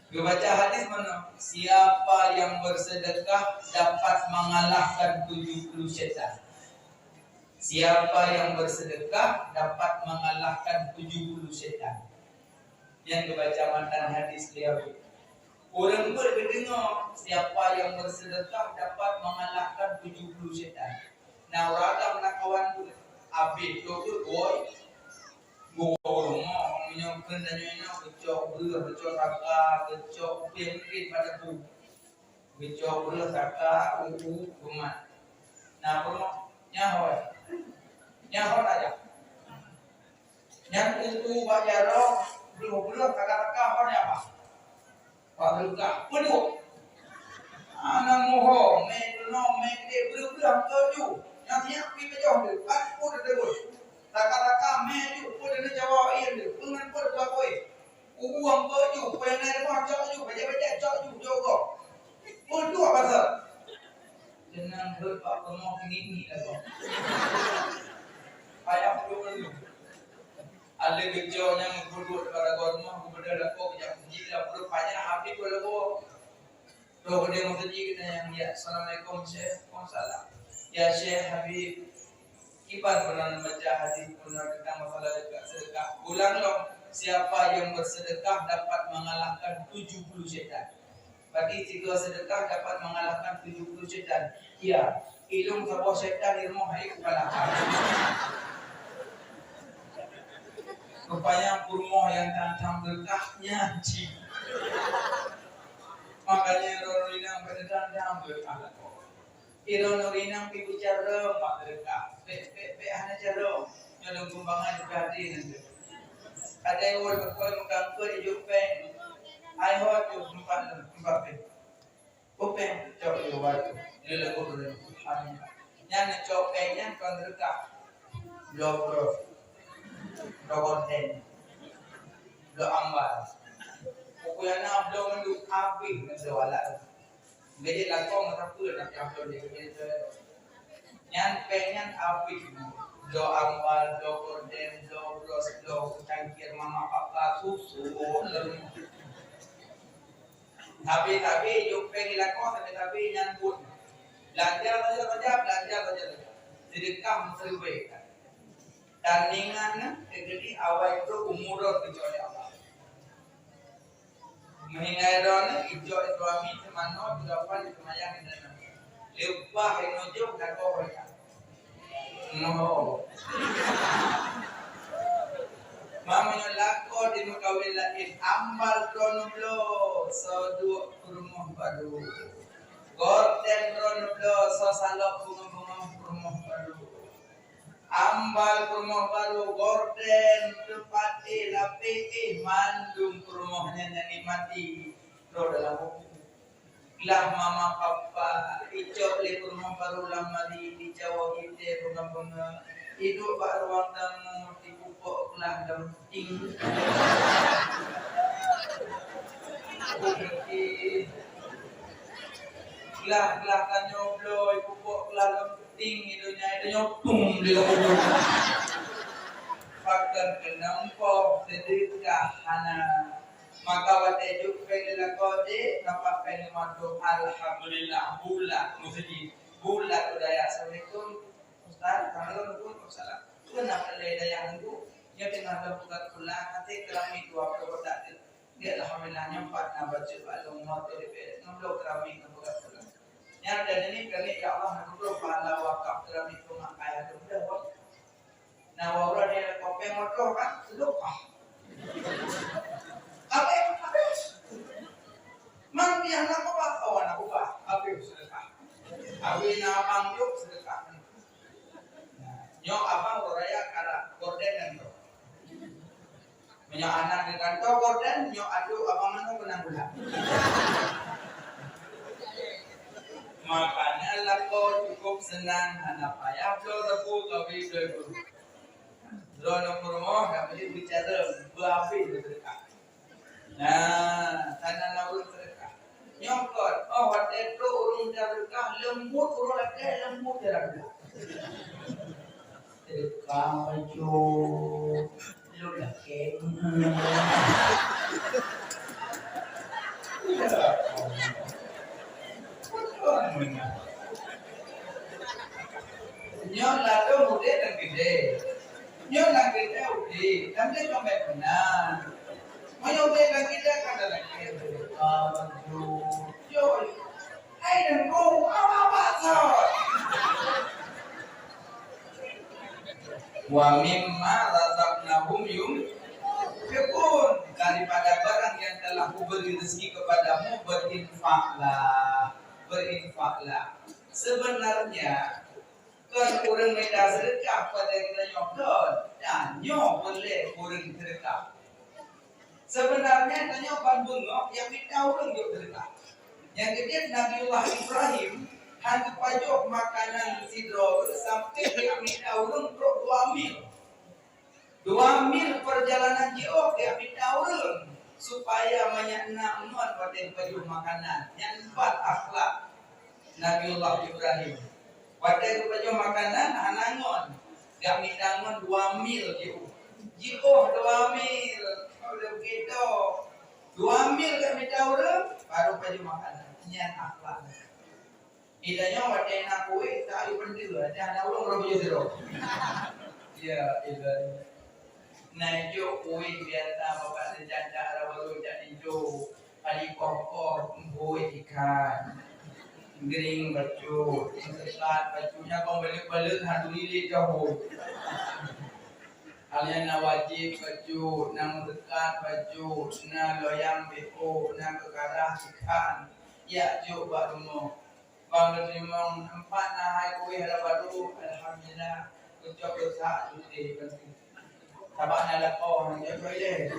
Geubaca hadis meunan, "Siapa yang bersedekah dapat mengalahkan tujuh puluh setan." Siapa yang bersedekah dapat mengalahkan tujuh puluh setan. Nyan geubaca matan hadis beliau. Ureueng beuet geudeungoe, "Siapa yang bersedekah dapat mengalahkan tujuh puluh setan." Na ureueng agam na kawan beuet, abéh trok beuet, woi. Geuwoe u rumoh, meunyoe kheun tanyoe inong, geucok breueh, geucok saka, geucok upéh mungken bak dapu. Geucok breueh, saka, u-u, geumat. Na peurumoh, nyan hôi. Nyan hôi aja. Nyan u-u bak jaroe, breueh-breueh, saka-saka, hôi nyan bah. Bak teuka, peuduek. Anang muho, mé keunoe, mé keudéh, breueh-breueh, hangko ju. Nyang siap pi pajoh deuh, pat pun deuh. Taka-taka, mé ju, pun deuh cawa ie deuh. Peungan pun deuh kué. Ubu hangko ju, peungan rumah cok ju, bajèe-bajèe cok ju, cok gob. Peuduek pasal. Teunang deuh bak rumoh ngieng-ngieng lagoe. Payah peuduek dulu. Alèh geucok nyang meuduek daripada gob rumoh, geubeudôh lakoe geujak meuseujid, lam pruet panyang, Habib pun lagoe. Roh geude meuseujid geutanyoe, "Ya, assalamualaikum, Syekh." "Waalaikumsalam." "Ya, Syekh Habib, Kiban pernah membaca hadis pernah tentang masalah sedekah. Ulang lom, siapa yang bersedekah dapat mengalahkan tujuh puluh syaitan. Bagi tiga sedekah dapat mengalahkan tujuh puluh syaitan. Ya, ilong saboh syaitan di rumah hai kepala. Rupanya peurumoh yang tantang berkahnya cik. Makanya orang inang pada tantang berkah. Droeneuh inong pih bicara mak teuka. Bèk, bèk, bèk hana carông. Nyoe lôn kumbangai juga hati nanti. Ada yang wol beukôi meuka-meuka ijuk péng. Hai hot juk empat, empat péng. Upéng cok iwat. Dia lagu dulu. Nyan cok péng nyan kon teuka. Bloe bros. Bloe konten. Bloe ambal. Pokoknya na bloe mandum habéh ngon seuwalat. Jadi lakoe meusapeue nak nyang lôn di keumiet. Nyan péng nyan habéh. Bloe ambal, bloe konten, bloe bros, bloe cangkir mama papa susu. Habéh-habéh jok péng di lakoe, habéh-habéh nyan buet. Belanja saja, belanja saja. Sedekah meuseuribèe. Dan ingat, keudéh awai trok umur droe kecuali Allah. Meuhinggai droeneuh ijok suami teumanoe, tiga pan seumayang di dalam. Leupah inoe jok lakoe royak. Noh. Meunyoe lakoe di meukawen laén, ambal droeneuh bloe, soe duek peurumoh barô. Gorden droeneuh bloe, soe salok beungoh-beungoh peurumoh barô. Ambal peurumoh barô, gorden, teupatéh, lapéh, éh, mandum peurumoh nyan nyang nikmati troh dalam buku. Glah mama papa, icok lé peurumoh barô lam mari, icawoe itèe beungoh-beungoh, iduek bak ruang tamu, ipupok glah lam ting. Glah-glah tanyoe bloe, ipupok glah lam ting, i donya, i donya tum di leuhô. Pakon keunong poh sedekah hana. Maka watèe jok péng lé lakoe jih, nampak péng lima ratus, alhamdulillah, bulat meuseujid, bulat budaya. Assalamualaikum, Ustaz, Assalamualaikum. Waalaikumsalam. Keunan lé dayah nunggu, nyoe teungoh lôn peugah pulang, até keramik dua ploh kotak. Dia alhamdulillah nyoe pat na bacut bak lôn ngon T D P S, ngon bloe keramik ngon peugah pulang. Nyan dan ini kami, ya Allah, na peutrok pahala wakaf keramik peungah kaya tu mudah, Bos. Nah, wawra dia kopeng motor kan, sedekah. Habis, habis. Mang dia nak ubah, oh, nak ubah. Habis sedekah. Habis na abang juk sedekah. Nah, nyoe abang raya kara, gorden dan tu. Meunyoe aneuk di kantô gorden, nyoe adoe abang nanggroe keunong gula. Makanya lakoe cukup seunang, hana payah bloe sapeue, gawi bloe guru. Droeneuh peurumoh, ka beulit bicara, beuhabéh lé seudeukah. Nah, hana na ureueng seudeukah. Nyoe kon, oh, watèe trok ureueng seudeukah, leumbot ureueng lakèe, leumbot jalan gula. Teuka baju lôn lakèe. Nyoe ladôm udép dan geude. Nyoe ladôm geude udép, dan dia sampai beuna. Meunyoe udép dan geude kan ada lakèe. Teuka baju. Joi. Hai dan gong, awak-awak sot. Wa mimma razaqnahum yunfiqun. Daripada barang yang telah Kuberi rezeki kepadamu, berinfaklah. Berinfaklah. Sebenarnya, kon ureueng mita seudeukah pada geutanyoe kon, tanyoe peureulèe ureueng seudeukah. Sebenarnya tanyoe ban beungoh nyang mita ureueng jok seudeukah. Nyang keujeuet Nabiullah Ibrahim han geupajoh makanan sidroe sampoe nyang mita ureueng trok dua mil. Dua mil perjalanan jiôh nyang mita ureueng supaya manyak na ngon watèe geupajoh makanan. Nyan ban akhlak Nabiullah Ibrahim. Watèe geupajoh makanan hana ngon, geumita ngon dua mil jiôh. Jiôh dua mil, udah begitu, dua mil geumita ureueng, baru pajoh makanan. Nyan akhlak. Di tanyoe watèe na kueh, tak ayu peunteue, dah na ureueng baru bujur sidroe. Ya, iban. Na ijok kueh biasa, bapak sejak-jak raba-raba jak ijok. Kali poh-poh, kueh ikan. Gering bacut, meusekat bacut, nyang kong balek-balek, hadu ilik jauh. Hal nyan na wajéb bacut, na meusekat bacut, na loyang beko, na keukarah ikan. Yak jok bak rumoh. Bang geuteurimong empat na hai kueh raba-raba, alhamdulillah, geucok geusak judeh. Sabab na lakoe, nyang jok ilèe.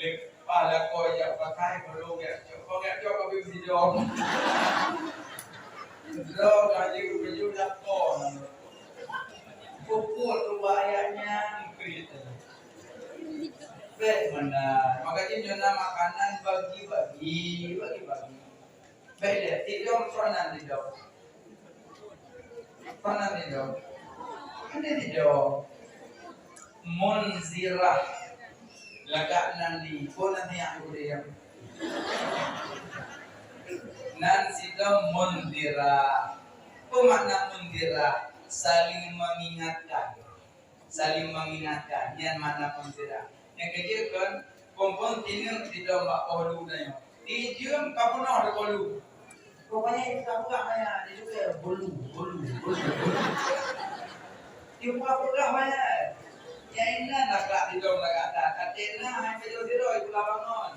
Leupah lakoe jak pakai, baru jak cok. Bang jak cok, tapi sidong. Sidong, gaji geupeujeuet lakoe. Puput rubah ayat nyan, kriet. Bèk meunan. Maka jih nyoe na makanan bagi-bagi, bagi-bagi. Bèk lé, sidong soe nan sidong. Soe nan sidong. Ini sidong. Munzirah. Lagak nan di, oh, nan nyak ibu dia. Nan sidong munzirah. Apa makna munzirah? Saling mengingatkan. Saling mengingatkan, nyan makna peunsirat. Nyang keujeuet kon, phon-phon tineuk sidong bak poh lu tanyoe. Dijeuem ka peunoh di poh lu. Rupanya itu ka peugah maya, dijeuem bolu, bolu, bolu, bolu. Itu ka peugah maya. Nyang inan akhlak sidong lagak that. Até na hai pajoh sidroe itu ka bangon.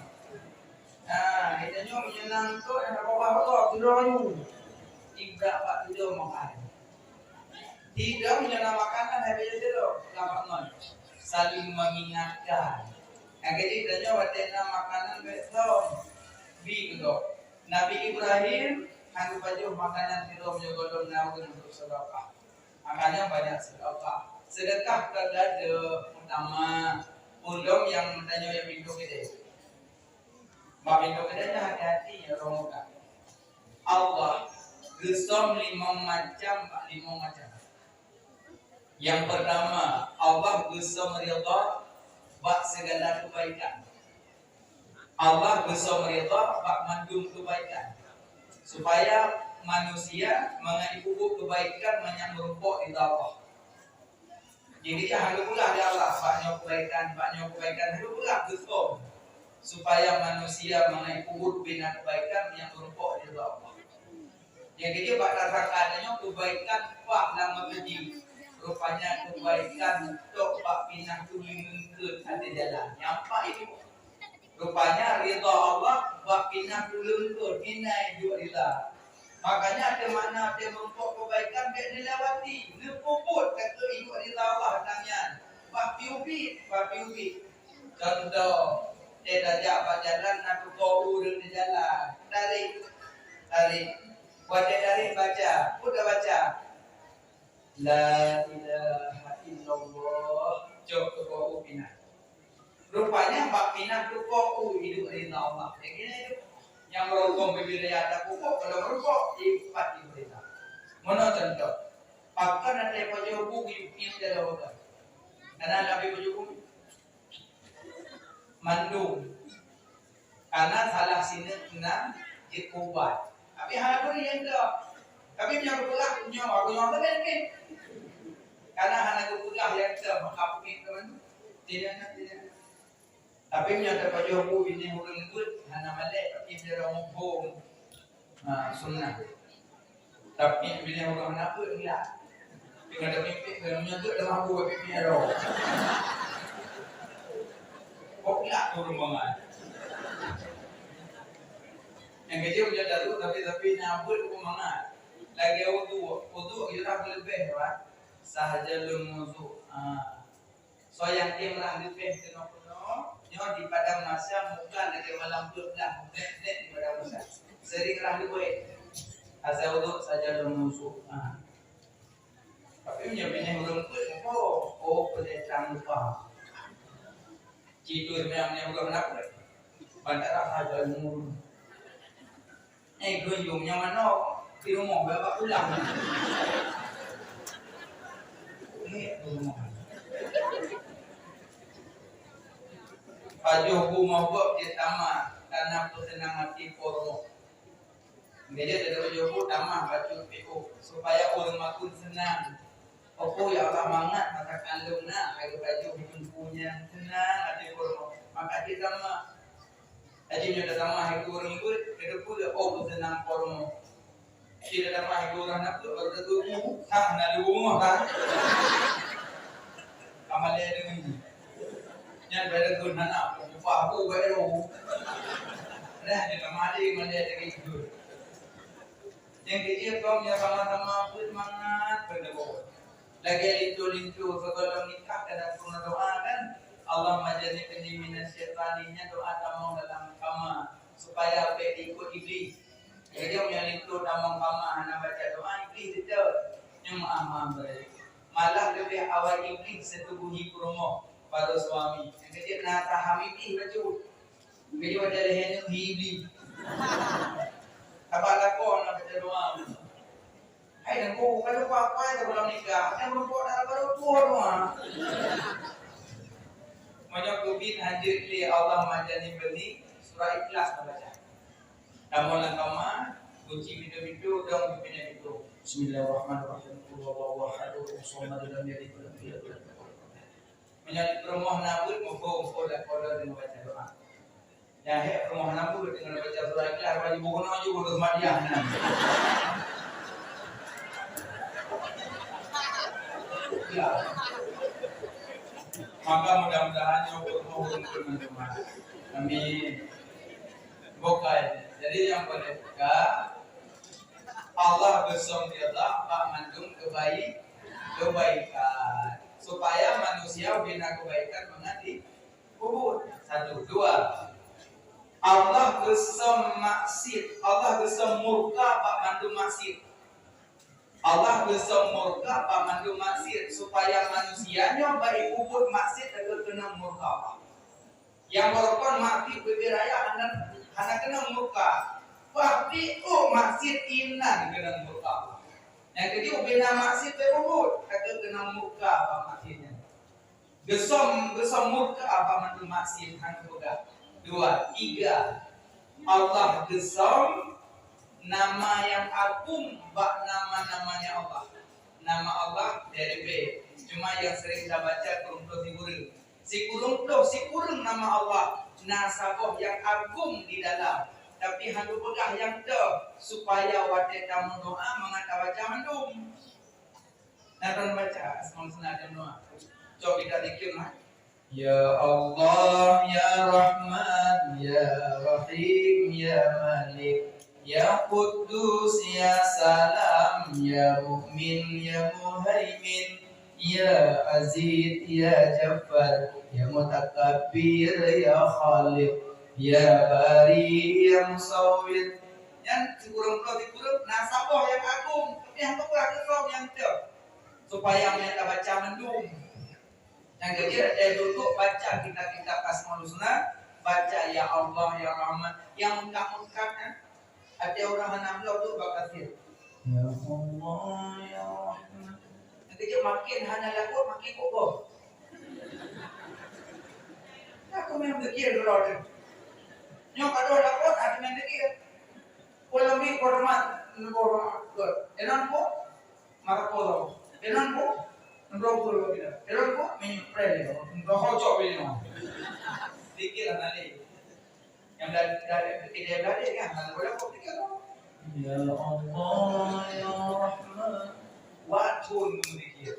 Nah, geutanyoe meunyoe nangkok nyang ka babah-babah, sidroe nyoe. Ibak bak sidroe makai. Sidroe meunyoe na makanan, hai bèk sidroe, ka bangon. Saling mengingatkan. Nyang keujeuet tanyoe watèe na makanan bèk lom. Bi keudok. Nabi Ibrahim hana geupajoh makanan sidroe meunyoe gohlom na ureueng untuk sedekah. Makanya banyak sedekah. Sedekah keu gata, utama ulôn nyang tanyoe nyang pintoe keudè. Bak pintoe keudè nyan hati-hati ya roh muka. Allah geusöm limong macam bak limong macam. Yang pertama, Allah geusöm ridha bak segala kebaikan. Allah geusöm ridha bak mandum kebaikan, supaya manusia mangat jipeubuet kebaikan mangat meurumpok ridha Allah. Jadi, hana geupeugah lé Allah, bak nyoe kebaikan, bak nyoe kebaikan, hana geupeugah geusöm, supaya manusia mangat jipeubuet bina kebaikan nyang meurumpok ridha Allah. Nyang keujeuet bak tersangka tanyoe kebaikan paih lam meukeujih. Rupanya kebaikan tok bak pinah tuleueng eungkôt ateueh jalan. Nyang paih itu. Rupanya ridha Allah bak pinah tuleueng eungkôt, hina jeuet ridha. Makanya ateueh makna ateueh meurumpok kebaikan bèk neulewati, neupeubuet ka keuh jeuet ridha Allah nyan. Bak piubit, bak piubit. Contoh, teuh tajak bak jalan na teuko ureueng di jalan. Tarek, tarek. Watèe tarek baca, peue tabaca? La ilaha illallah. Cok teuko u pinah. Rupanya bak pinah teuko u hidup ridha Allah. Jadi, nyang meurukon bibir raya tapupuk, kalau meurukok, dipat di berita. Meunoe contoh. Pakon ada pajoh bu, yuk, yuk, dalam obat. Karena Nabi pajoh bu. Mandum. Karena salah sineuk na jeuet ubat. Tapi hana bri nyang dok. Tapi meunyoe geupeugah nyoe, aku nyoe sabe mungkin. Karena hana geupeugah nyang dok, maka mungkin teman. Tidak, tidak. Tapi meunyoe tapajoh bu binéh ureueng beuet, hana malèe, tapi meunyoe ureueng muphom. Ha, sunnah. Tapi binéh ureueng hana beuet, gila. Tinggai tamimpi, meunyoe tu dah mampu bak pipi aro. Kok gila tu ureueng bangai. Nyang keujeuet meunyoe daru, tapi, tapi na beuet ureueng bangai. Lagèe uduk, uduk kita leubeh, kan? Sahaja lôn uduk. Ha. Soe nyang tem rhah leubeh keunoe-keunoe, nyoe di padang mahsyar bukan lagèe malam dua belas, bèk-bèk di padang mahsyar. Sering rhah leubeh. Asai uduk saja lôn musuh. Ha. Tapi meunyoe binéh ureueng peuet, oh, oh, peudetang lupa. Cit tu sebenarnya meunyoe ureueng nak peuet. Bantara saja lôn musuh. Eh, geuyue nyang manoe di rumoh, bak pulang. Eh, di rumoh. Pajoh bu mabök jeuet tamat, kana peuseunang até po rumoh. Jadi ada baju tamah bacut P O supaya ureuëng makun senang. Opo ya Allah mangat mata kandung na, ada baju baju punya senang ada kurma. Maka dia tamah. Jadi nyoe tamah itu ureuëng pun, kita pun oh senang kurma. Jadi tamah itu orang nak pun baru tu tang na lu rumah kan. Kamal dia dengan ni. Nyan bèk lagèe hana upah aku bèk lagèe. Nah, dia tak mari mari lagèe itu. Nyang keu jih kong nyang sama-sama beuet mangat beuneubeuet. Lagèe linto-linto sigohlom nikah kadang peurunoe doa kan, "Allahumma jannibni minasy syaitani," nyan doa tamong dalam kama supaya bèk ikut Iblih. Jadi nyang linto tamong kama hana baca doa, Iblih teutot. Nyang maaf-maaf beurai. Malah leubeh awai Iblih seutubuh hi peurumoh baru suami. Nyang keu jih na saham Iblih bacut. Jadi wajar lehèe nyoe hi Iblih. Saban lakoe na baca doa. Hai nangku, kalau apa-apa itu belum nikah, yang berbuat dalam baru tua doa. Meunyoe keubiet hanjeuet lé Allahumma jannibni, surah Ikhlas tabaca. Tamong lam kama, kunci pintoe-pintoe, dong pimpinan pintoe. Bismillahirrahmanirrahim. Qul huwallahu ahad, Allahu samad, lam yalid walam yulad, walam yakul lahu kufuwan ahad. Meunyoe peurumoh na beuet, muphom, muphom dan kodon deungon baca doa. Nyang hék peurumoh na beuet deungon baca surah Ikhlas, bak jiboh keunoe ju boh madiah nyan. Ya. Maka mudah-mudahan nyoe peurumoh ureueng peurumoh. Amin. Bukai. Jadi nyang paleng peka, Allah geusöm ridha bak mandum keubai-, keubaikan. Supaya manusia bina keubaikan mangat di peubuet. Satu, dua. Allah geusöm maksiet, Allah geusöm murka bak mandum maksiet. Allah geusöm murka bak mandum maksiet supaya manusia nyoe bak ipeubuet maksiet lagèe keunong murka Allah. Nyang beurukon maksiet bubé raya hana, hana keunong murka. Bah pi oh maksiet inan keunong murka Allah. Nyang keujih ubé na maksiet beubuet, lagèe keunong murka bak maksiet nyan. Geusöm, geusöm murka bak mandum maksiet han geupeugah. Dua, tiga. Allah geusöm nama nyang agong bak nama-namanya Allah. Nama Allah dari B. Cuma nyang sering tabaca kureueng ploh sikureueng. Sikureueng ploh sikureueng nama Allah na saboh nyang agong di dalam. Tapi han geupeugah nyang toh supaya watèe tameudoa mangat tabaca mandum. Nah, kon baca Asmaul Husna dan doa. Cok kita zikir lah. Ya Allah, ya Rahman, ya Rahim, ya Malik, ya Quddus, ya Salam, ya Mukmin, ya Muhaimin, ya Aziz, ya Jabbar, ya Mutakabbir, ya Khaliq, ya Bari, ya Musawwir. Nyan sikureueng ploh sikureueng na saboh nyang agong, tapi han geupeugah keudroe nyang toh. Supaya meunyo tabaca mandum. Nyang keujeuet, eh, duduk baca kitab-kitab Asmaul Husna, baca Ya Allah, Ya Rahman, nyang meukat-meukat nyan. Até ureueng hana bloe duek bak kasir. Ya Allah, Ya Rahman. Nyang keujeuet makin hana laôt, makin kokoh. Aku memang zikir dulu tu. Nyoe ka dua laôt, aku memang zikir. Ulama hormat, neuboh hormat. Enam puluh. Maka polo. Denan bu, nembro puluh kita. Denan bu, minyak pre ni. Nembro hocok beli no. Sedikit lah nanti. Yang dari, dari, dari, dari kan, nanti boleh kok sedikit tu. Ya Allah, ya Rahman. Waktu sedikit.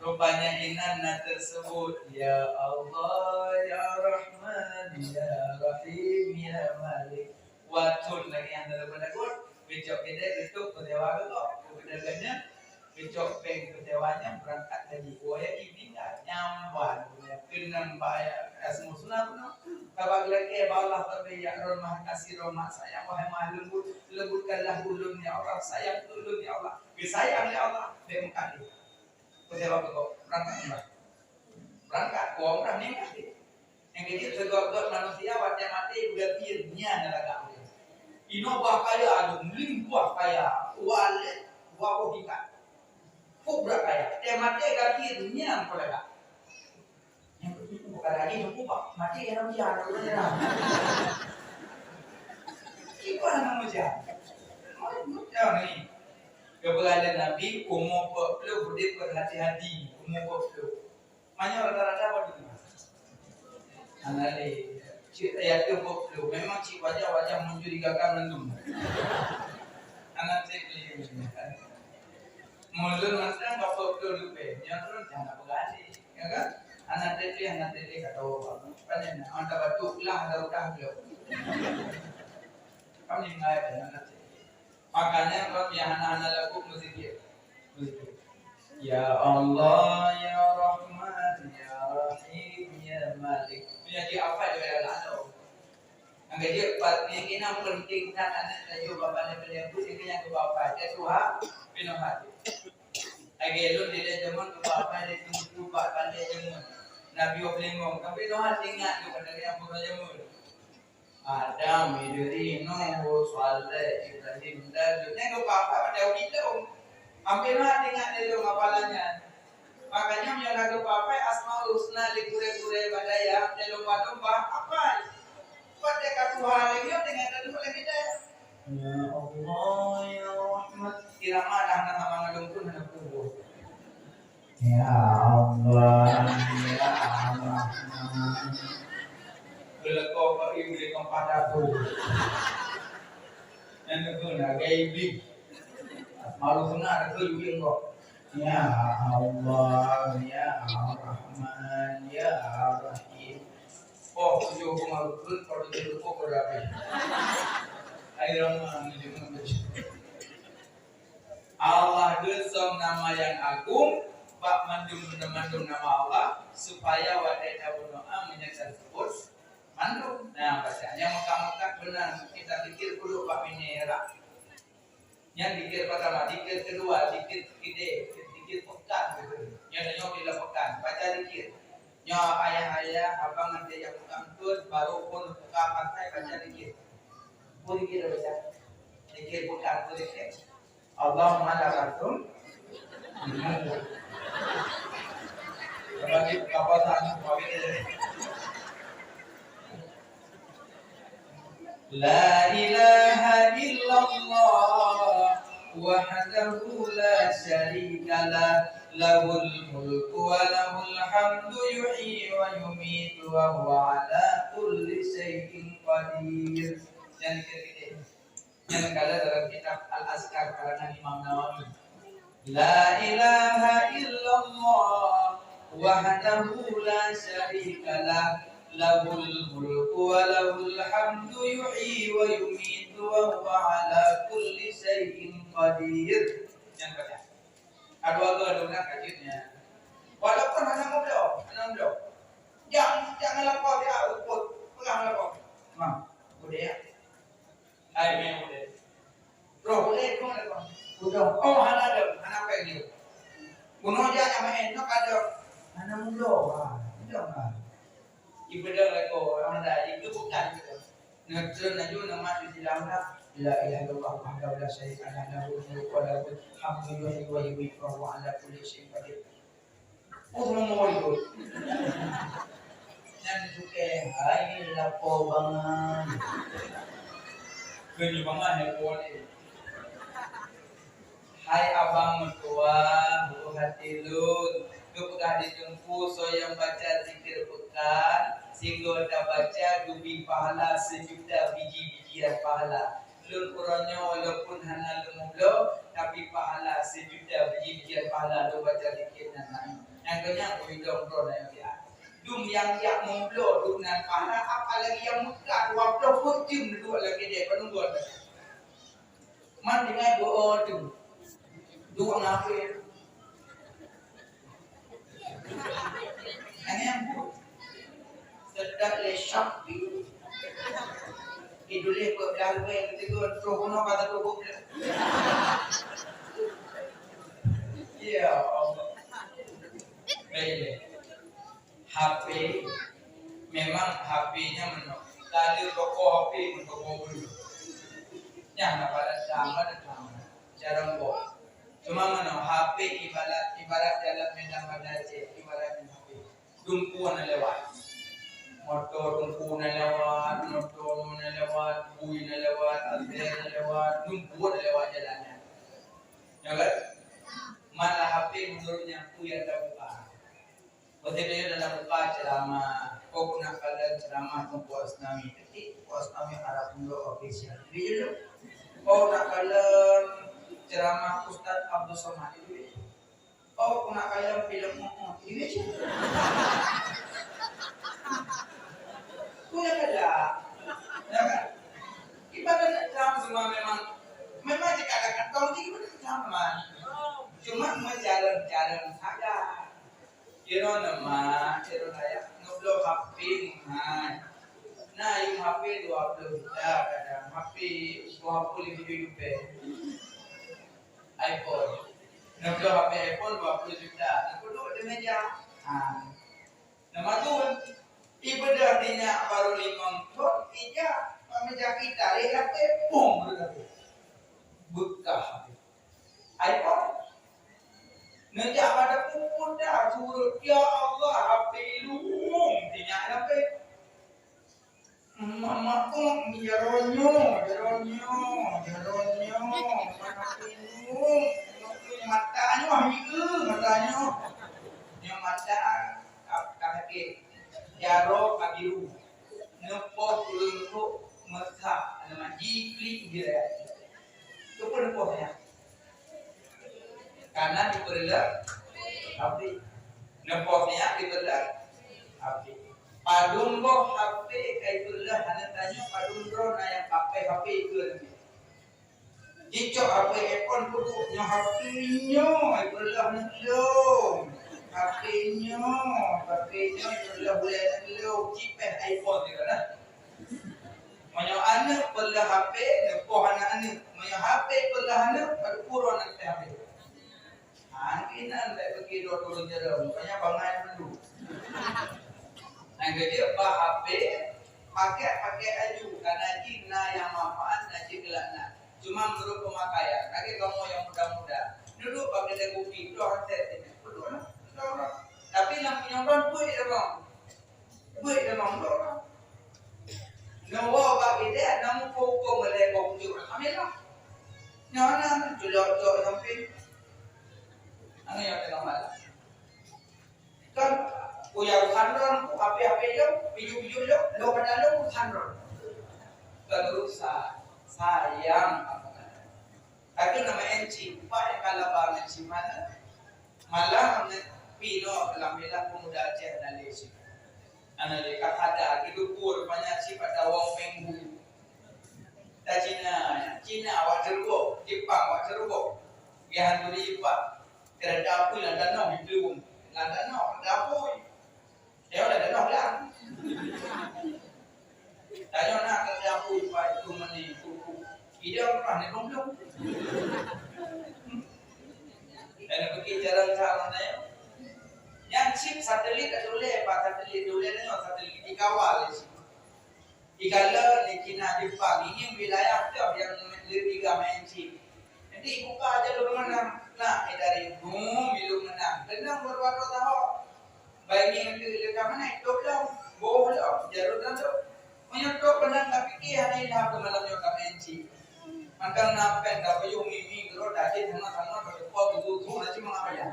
Rupanya inan na tersebut, ya Allah, ya Rahman, ya Rahim, ya Malik. Watèe lagèe nyang dalam lagu, geucok keudè geutuk peusewa geugob. Geupeugah nyan, geucok péng peusewa nyan beurangkat haji. Woe haji ninggai, nyan ban keunong bak Asmaul Husna keunoe. Ka bak geulakèe bak Allah, tapi ya Rahman, kasih rahmat sayang, wahai Maha Lembut, lembutkanlah ulôn ya Allah, sayang ulôn ya Allah. Geusayang lé Allah, bèk meukat lé. Peusewa geugob, beurangkat umrah. Beurangkat, woe umrah ninggai lé. Nyang keujeuet, seugöt-göt manusia watèe maté beurati nyan lagak ulèe. Inoe bah kaya lôn, lim bah kaya, walét, dua boh tingkat. Kok brat kaya, teuh maté gaki nyan kok lagak. Nyang keujeuet bukan lagi nyang ubah, maté nyang biasa. Kiban nama Jadi, umu empat puluh udép berhati-hati, umu empat puluh. Meunyoe rata-rata padum? Hana lé. Cit ayat tu empat puluh. Memang cit wajah-wajah mencurigakan mandum. Hana cit lé. Mulun masa empat puluh leubeh. Nyan tu jangan berani. Ya kan? Hana cit lé, hana cit lé kata orang. Kan nyan, ada batu lah, ada utang dia. Kami ngai ada hana cit lé. Makanya, kon nyang hana-hana laku meusikir. Meusikir. Ya Allah, ya Rahman, ya Rahim, ya Malik. Nyan jih apa dia lalu? Angka jih pat ni kena penting that aneuk laju bapa ni beliau pun ini yang ke bapa dia tuha pinoh hati. Lagi lun di dia jamun ke bapa dia tunggu bapa dia jamun. Nabi Ibrahim, tapi doa ingat tu pada yang pun jamun. Adam, Idris, Nuh, Saleh, Ibrahim, dan nyan geupapai pada ulilong. Hampir na ingat lé lôn hafalan nyan. Makanya, meunyoe na geupapai Asmaul Husna lé gurée-gurée bak dayah, lé lôn ba domba, hafal. Buat teuka tuha lé nyoe dengan teuduek lé bidai. Ya Allah, ya Rahman. Irama dah na sama ngadong pun hana kubur. Ya Allah, ya Allah. Beuleuko bak ibu di tempat aku. Yang negeri nak gaya iblis. Malu senang ada tu yang kau. Ya Allah, ya Rahman, ya Rahim. Oh, tujuh puluh lima rukun, kalau tujuh puluh kau dah habis. Air Rahman ni dia kena baca. Allah geusöm nama nyang agong bak mandum-mandum nama Allah, supaya watèe tabunoe meunyoe taseubut mandum. Nah, baca nyang meukat-meukat beuna kita zikir dulu bak binéh rak. Nyan zikir pertama, zikir kedua, zikir kideh, zikir pekan gitu. Nyan nyoe bila pekan, baca zikir. Nyoe ayah-ayah, abang ngon dayah pekan tu baru pun buka partai baca zikir. Pun zikir baca. Zikir pekan tu zikir. Allahumma lakal hamd. Bagi kapasan bagi dia. La ilaha illallah wahdahu la syarika lah, lahul mulku wa lahul hamdu, yuhyi wa yumitu wa huwa ala kulli syai'in qadir. Nyan zikir kideh. Nyan ka lheueh dalam kitab Al-Azkar karangan Imam Nawawi. La ilaha illallah wahdahu la syarika lah, lahul mulku wa lahul hamdu, yuhyi wa yumitu wa huwa ala kulli syai'in qadir. Nyan baca. Aduh, aduh, aduh, nak kajiannya. Walaupun hana mubloe, hana mubloe. Jangan, jangan lapor dia, uput. Pegang lapor. Mam, udah ya. Hai, meh udeh. Roh udeh, kong ada kong. Udong. Oh, hana ada, hana apa lagi. Bunoe jak nyang main, nok ada. Hana mulo, ha. Udong, ha. Ibadah lako, orang dah, itu bukan gitu. Ngetren aja nama di dalam dah. La ilaha illallah wahdahu la syarika lah, lahul mulku wa lahul hamdu, yuhyi wa yumiitu wa huwa ala kulli syai'in qadir. Oh, semua itu. Nyan cukai hai lapo bangai. Keu bangai hai boleh. Hai abang meutuah, buruh hati lôn, geupeugah di teungku soe nyang baca zikir pekan, sigoe tabaca geubri pahala seujuta biji-bijian pahala. Lôn uroe nyoe walaupun hana lôn mubloe, tapi pahala seujuta biji-bijian pahala lôn baca zikir nyan na. Nyang keunyan uidong droe na nyang siat. Dum nyang jak mubloe dum nan pahala, apalagi nyang meukat dua ploh peuet jeuem duek lagèe deh, peununggu. Man tinggai beu-o tu. Duek ngapé. Nyan nyang buet. Seudang lé Shopee. Dituléh bak belah luwèe, geuteugah troh bunoe ka troh bunoe. Ya Allah. Baik. H P, memang H P nyan meunoe. Lalu toko H P meutoko bulu. Nyan na pada sama dan sama. Jarang boh. Cuma meunoe, H P ibarat, ibarat dalam medan Banda Aceh, ibarat H P. Dumpeue na lewat. Moto dumpeue na lewat, moto na lewat, bui na lewat, ateueh na lewat, dumpeue na lewat jalan nyan. Ya kan? Teungku Asnawi, tapi Teungku Asnawi Arab Indo Official. Jadi dulu, oh, nak kalon ceramah Ustaz Abdul Somad itu. Oh, nak kalon filem Mu'un. Ini sih. Ku nak kalon. Ya kan? Ibarat Islam semua memang, memang jika ada kantong, jadi ibarat Islam, man. Cuma mencalon-calon saja. Kira nama, kira saya, ngebloe H P mahal. Nah, yang H P dua puluh juta kadang, H P dua puluh lima juta. iPhone. Ngebloe H P iPhone dua puluh juta. Nah, duduk di meja. Ha. Nama tu? Ibadah dinyak baru limong thon, ija, bak meja kita, eh, H P, boom, beudôh. Beukah H P. iPhone. Neujak bak teungku dah surot, "Ya Allah, H P lôn, tinyak H P." Mama kok jaroe nyoe, jaroe nyoe, jaroe nyoe, H P nyoe, mata nyoe hiu, mata nyoe. Nyoe mata ka, ka sakét. Jaroe ka biru. Neupoh ureueng kok meusak, nama jiklik je. Keupeue neupoh nyan? Karena dipeureuloh H P. Neupoh nyan dipeureuloh H P. Padum boh H P ka ipeureuloh, hana tanyoe padum droe na nyang kapéh H P ikeu lagèe. Jicok H P iPhone peuduek nyoe H P nyoe ipeureuloh aneuk lôn. H P nyoe, H P nyoe ipeureuloh ulèe aneuk lôn. Cipéh iPhone teuka dah. Meunyoe aneuk peureuloh H P, neupoh aneuk-aneuk. Meunyoe H P peureuloh aneuk, padum droe na kapéh H P. Ha, kinan bèk peuki droe turun jaroe, rupanya bangai dulu. Nyang keujeuet bak H P, pakèk-pakèk aju, karena jih na nyang manfaat, na jih galak na. Cuma meunurot peumakaian, lagèe kamoe nyang muda-muda, dudoe bak keudè kupi, dudoe handset, dudoe lah, dudoe lah. Tapi lam punyueng droen, beuet lamong. Beuet lamong dudoe lah. Neuwoe bak keudè, na muphom-phom lé boh pucôk, alhamdulillah. Nyoe na, culok-culok sampéng. Nyoe nyang teungoh malam. Kan, ku nyang khandron, ku H P-H P lôn, piju-piju lôn, lôn pada lôn, ku khandron. Kan rusak, sayang, apa kata. Tapi nama N C, upah nyang ka laba ngon chip mana? Malah ngon pinoe alhamdulillah pemuda Aceh hana lé chip. Hana lé, ka kada, geudukue rupanya chip pada wong Penghu. Ta Cina, Cina awak ceureuboh, Jepang awak ceureuboh. Geuhantu di Jepang. Keureta apui lam tanoh jiplueng. Lam tanoh keureta apui. Nyoe lam tanoh blang. Tanyoe na keureta apui Pak itu meni kuku. Idong pernah ni belum. Dan pergi jalan-jalan nyoe. Nyang chip satelit tak boleh, Pak, satelit boleh nyoe satelit dikawal di sini. Di kala di Cina, Jepang, ini wilayah teuh nyang lebih ramai chip. Jadi, buka jalur meunang. Nah, eh, dari Gunung Milu meunang. Keunong baru ada tahu. Baik ni, nanti dia kat mana? Dua belas. Boh lah. Jalur dalam tu. Meunyoe trok beunang, tapi ki hana ilah ke malam nyoe ka main chip. Mantong na pen ka payuh mimi, gero, dajin, sama-sama, berdepan, tubuh, tubuh, nanti mengapa ya?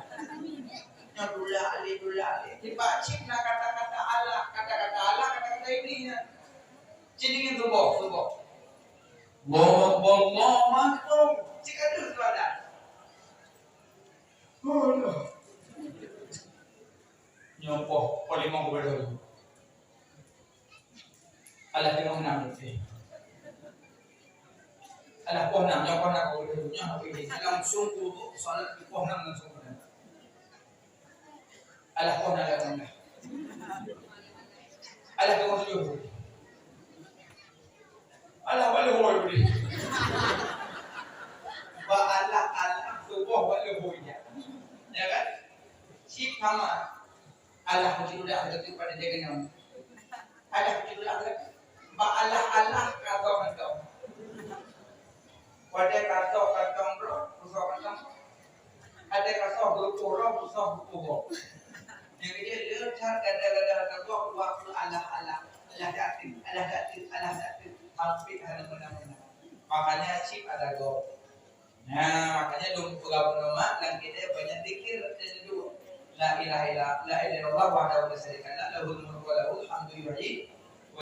Nyoe dula, alih, dula, alih. Di Pak Chip na kata-kata Allah, kata-kata Allah, kata-kata ini, ya. Jadi ingin tubuh, tubuh. Allahu Akbar, Allahu Akbar. Cik ada tu ada. Oh, no. Nyoe poh, poh limong kepada tu. Alah limong enam tu. Alah poh enam, nyoe poh enam kepada tu. Nyoe habis ni. Langsung tu, salat di poh enam langsung kepada tu. Alah, poh na lapan belas. Alah, dua puluh tujuh. Alah, walau hoi budi. Ba alah, alah, tuboh walau hoi ya. Ya kan? Si sama. Alah, mesti udah ada tu pada dia kena. Alah, mesti udah ada. Ba alah-alah kantong-kantong. Pada kantong-kantong bro, kantong-kantong. Ada kantong berukuk bro, kantong berukuk bro. Yang dia letak gada-gada kantong waktu alah-alah. Alah datu, alah datu, alah datu. Hampir hana mana-mana. Makanya chip ada go. Nah, makanya dong peugah peunomak dan kita banyak zikir dan doa. La ilaha illa, la ilaha illallah wahdahu la syarika lah, lahul mulku wa lahul hamdu yuhyi